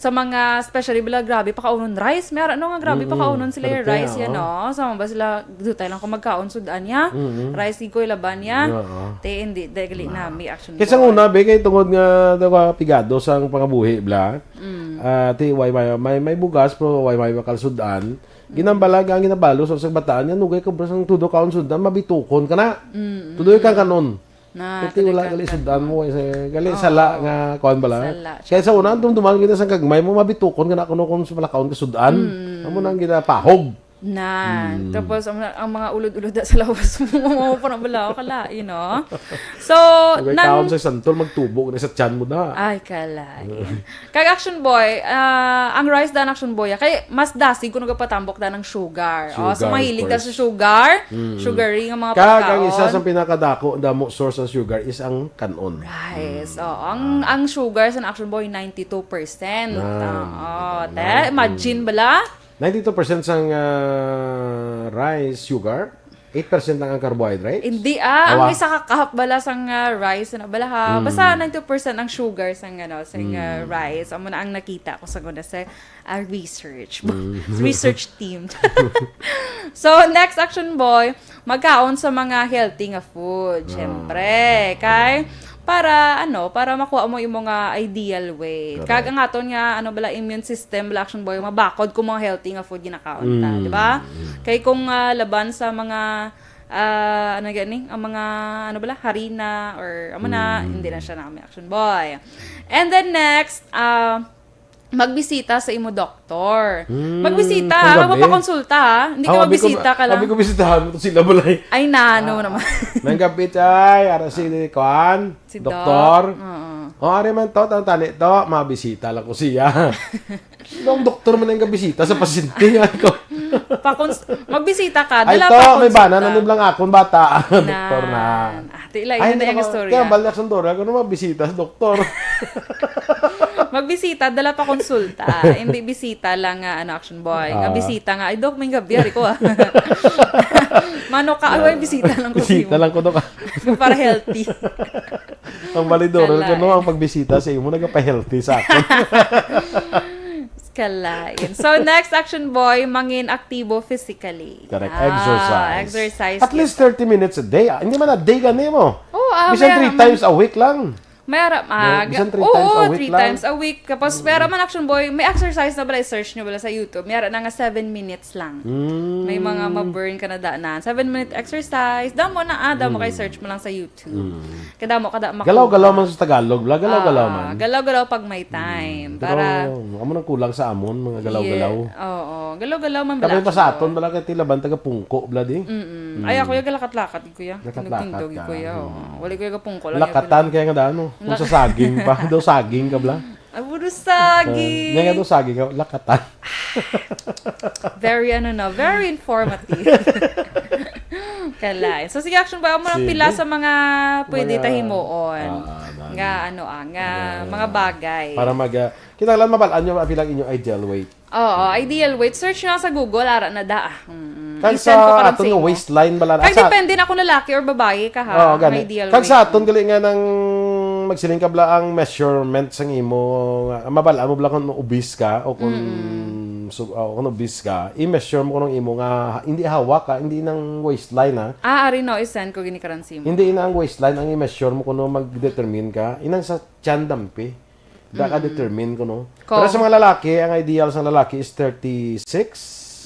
sa mga, especially bala, grabe pakaunon rice. May ara, no, nga grabe Mm-mm. pakaunon sila yung Correct, rice, yan, oo. no? Sa mga ba sila, dutay lang kung magkaon, sudan niya. Mm-mm. Rice, gid ko ilaban niya. Oo. Te, hindi, dali Ah. nami, action Kaysa boy. una, be, kay tungod nga, daw ka, pigado sang pangabuhi, bla. Mm. Ah, ti, way, may, may, may bugas, pero way, may makal sudan. Mm. Ginambalag ang ginabalo sa, sa bataan niya, nugay ka, bro, sang tudo kaon sudan, mabitukon ka na. Mm, Tudo mm. ka kanon. Na, Ito wala talaga. gali sudan mo, eh, sa, gali Oo. sala nga, kuwan bala. Sala. Kaya sa una, dumduman kita sa gagmay mo, mabitukon ka na kuno kung sa malakaon ka sudan. Mm. Amo na ang ginapahog. Nan. Mm. Tapos, ang, ang mga ulod-ulod sa lawas mo, mo pa na bala, kala, you know? So, Kung nang kaon sa santol, magtubo na sa tiyan mo na. Ay, kalain. Kag Action Boy, ah, ang rice dan Action Boy, ah, kay mas dasig kung nagapatambok dan ang sugar. Oh, so Sugar, of mahilig ka course. sa sugar, Mm. sugary nga mga Kag ang isa pagkaon. sa pinakadako, damo source ng sugar is ang kanon. Rice. Mm. Oh, ang, Ah. ang sugar sa Action Boy, ninety-two percent. Nan. Oo. Nan. Te, imagine Mm. bala? Ninety-two percent sang, ah, rice sugar, eight percent lang ang carbohydrates. Hindi, ah, ang Awa. isa ka cup bala sang, ah, rice na bala, ha. Mm. Basta ninety-two percent ang sugar sang, ano, sang, ah, Mm. rice. Amo na ang nakita ko sa una sa, ah, research. Mm. Research team. So, next Action Boy, magkaon sa mga healthy nga food, Ah. syempre. Kay, para, ano, para makuha mo yung mga ideal weight. Correct. Kag ang aton nga, ano bala, immune system, bala, Action Boy, mabakod kung mga healthy nga food ginakaon ta, Mm. di ba? Mm. Kay kung, ah, laban sa mga, ah, ano gani, ang mga, ano bala, harina, or, amo na, Mm. hindi na siya namin Action Boy. And then next, ah, magbisita sa imo doktor. Hmm, Magbisita, ang ha? Huwag gabi. mapakonsulta, ha? Hindi ka Ang abi ko, magbisita ka lang. abi ko bisitahan mo to sila balay. Ay, nano Ah, naman. May gabi, tay. Ara si Kuan, Si doktor. Doc. Oo. O, ari man to, tang tani to, mabisita lang ko siya. Nung doktor man ang gabisita sa pasyente, yan ko. Pakons-, magbisita ka, Ay, dala to, may pakonsulta. bana, naniblang akon bata. Doktor na. Nan. Ah, tila, Ay, yun na hindi yung ako, istorya. kaya balik sa doktor, ako na mabisita sa doktor. Magbisita, dala pa konsulta. Hindi bisita lang nga, ano, Action Boy. Nga Ah. bisita nga, "Ay, Doc, may gabi, ari ko, ah." Mano ka, "Ay, Ah. bisita lang ko Bisita sa'yo." lang ko, Doc, ah. Para healthy. Ang balidor, Kalain. kuno ang pagbisita sa imo, nagapa-healthy sa akon. Kalain. So, next, Action Boy, mangin aktibo physically. Correct. Ah, Exercise. exercise At least kita. thirty minutes a day. Ah, hindi man a day gani mo. Oo, ah, Bisan may three man. times a week lang. May ara-, No, ah, bisan three oo, times a week three lang. times a week. Tapos, Mm. may ara man, Action Boy, may exercise na bala, i-search nyo bala sa YouTube. May ara na nga seven minutes lang. Mm. May mga ma-burn ka na daanan. Seven minute exercise. Damo na, ah, damo kay Mm. search mo lang sa YouTube. Mm. Kadamo, kada makuha. Galaw-galaw man sa Tagalog, bla. Galaw-galaw Ah, man. galaw-galaw pag may time. Mm. Pero, Para amo nang kulang sa amon, mga galaw-galaw. Yeah. Oo. Galaw-galaw man Kami bala, pa sa Action aton, Boy. bala, kay tilaban taga Pungko, bla, di? Mm-mm. Mm. Ay, ako, yung galakat-lakat. Kuya. Lakat-lakat Tindog-tindog, ka. kuya, Mm. oh. Wala, kuya, kapungko lang, Lakatan kuya. kaya nga daan, oh. Kung La- sa saging pa, daw saging ka, bla. Ay, puro saging. Ah, yan nga daw saging, oh, lakatan. Very, ano, no, very informative. Kalay. So, sige, Action Boy, amo lang Sige. pila sa mga pwede Mga, tahimuon. ah, ah, Nga, ano, ah, nga, Ah, mga bagay. para mag, ah, kita lang mabal-an nyo, pila ang inyong ideal weight. Oo, ideal weight. Search nyo lang sa Google, ara na da. Mm-mm. Kag I-send ko sa karon aton sa nga imo. waistline, bala na Kag sa depende na kung lalaki or babae ka, ha, Oo, ang gani. ideal Kag weight sa aton mo. gali nga nang magsiling ka, bala, ang measurement sang imo, nga, mabal-an mo, bala, kung obese ka o kung Mm-mm. sub-, o kung obese ka, i-measure mo kung imo nga, hindi hawak, ha, hindi nang waistline, ha. Ah, ari no, i-send ko gini karon sa imo. Hindi na ang waistline ang i-measure mo kung mag-determine ka. Inang sa tiyan dampi. Da ka Mm. determine ko, no? Ko. Pero sa mga lalaki, ang ideal sa lalaki is thirty-six.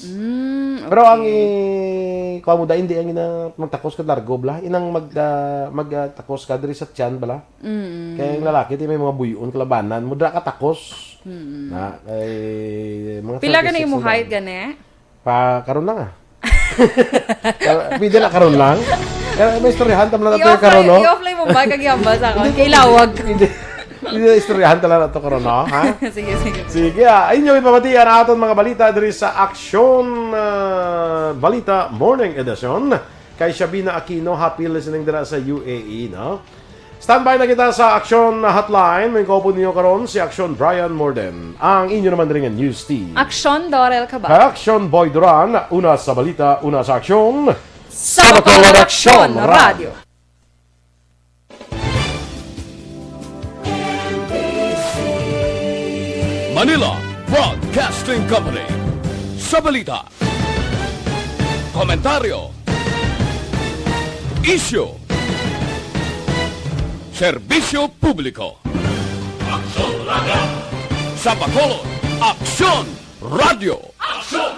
Mm, Pero ang okay. i-, kuha mo da, hindi ang ina-, magtakos ka largo, bala. Inang mag, ah, mag, ah, takos ka diri sa tiyan, bala. Mm. Kaya yung lalaki, di may mga buyon, kalabanan. Mudra ka takos. Mm. Na, eh, mga Pila ka na thirty-six imo ang height, daan. gani? Pa, karon lang, ah. Pero pwede na karon lang. Eh, may istoryahan, tama na nato I-off yung karon, lang, no? i-off lang mo ba? Kag ihambal sa akon. Hindi, Kay lawag. hindi. Hindi na istoryahan, tala na to karon, no? Ha? Sige, sige. Sige, ah, inyo ipamatian ang aton mga balita diri sa Aksyon, ah, Balita Morning Edition. Kay Shabina Aquino, happy listening dira sa U A E, no? Standby na kita sa Aksyon Hotline. May kaupod niyo karon si Aksyon Brian Morden. Ang inyo naman rin nga news team. Aksyon Dorel Cabal. Kay Aksyon Boy Duran, una sa balita, una sa aksyon. Sa Bacolod Aksyon Radyo. Manila Broadcasting Company. Sa balita, komentaryo, isyu, serbisyo publiko. Aksyon Radyo. Sa Bacolod, Aksyon Radyo. Aksyon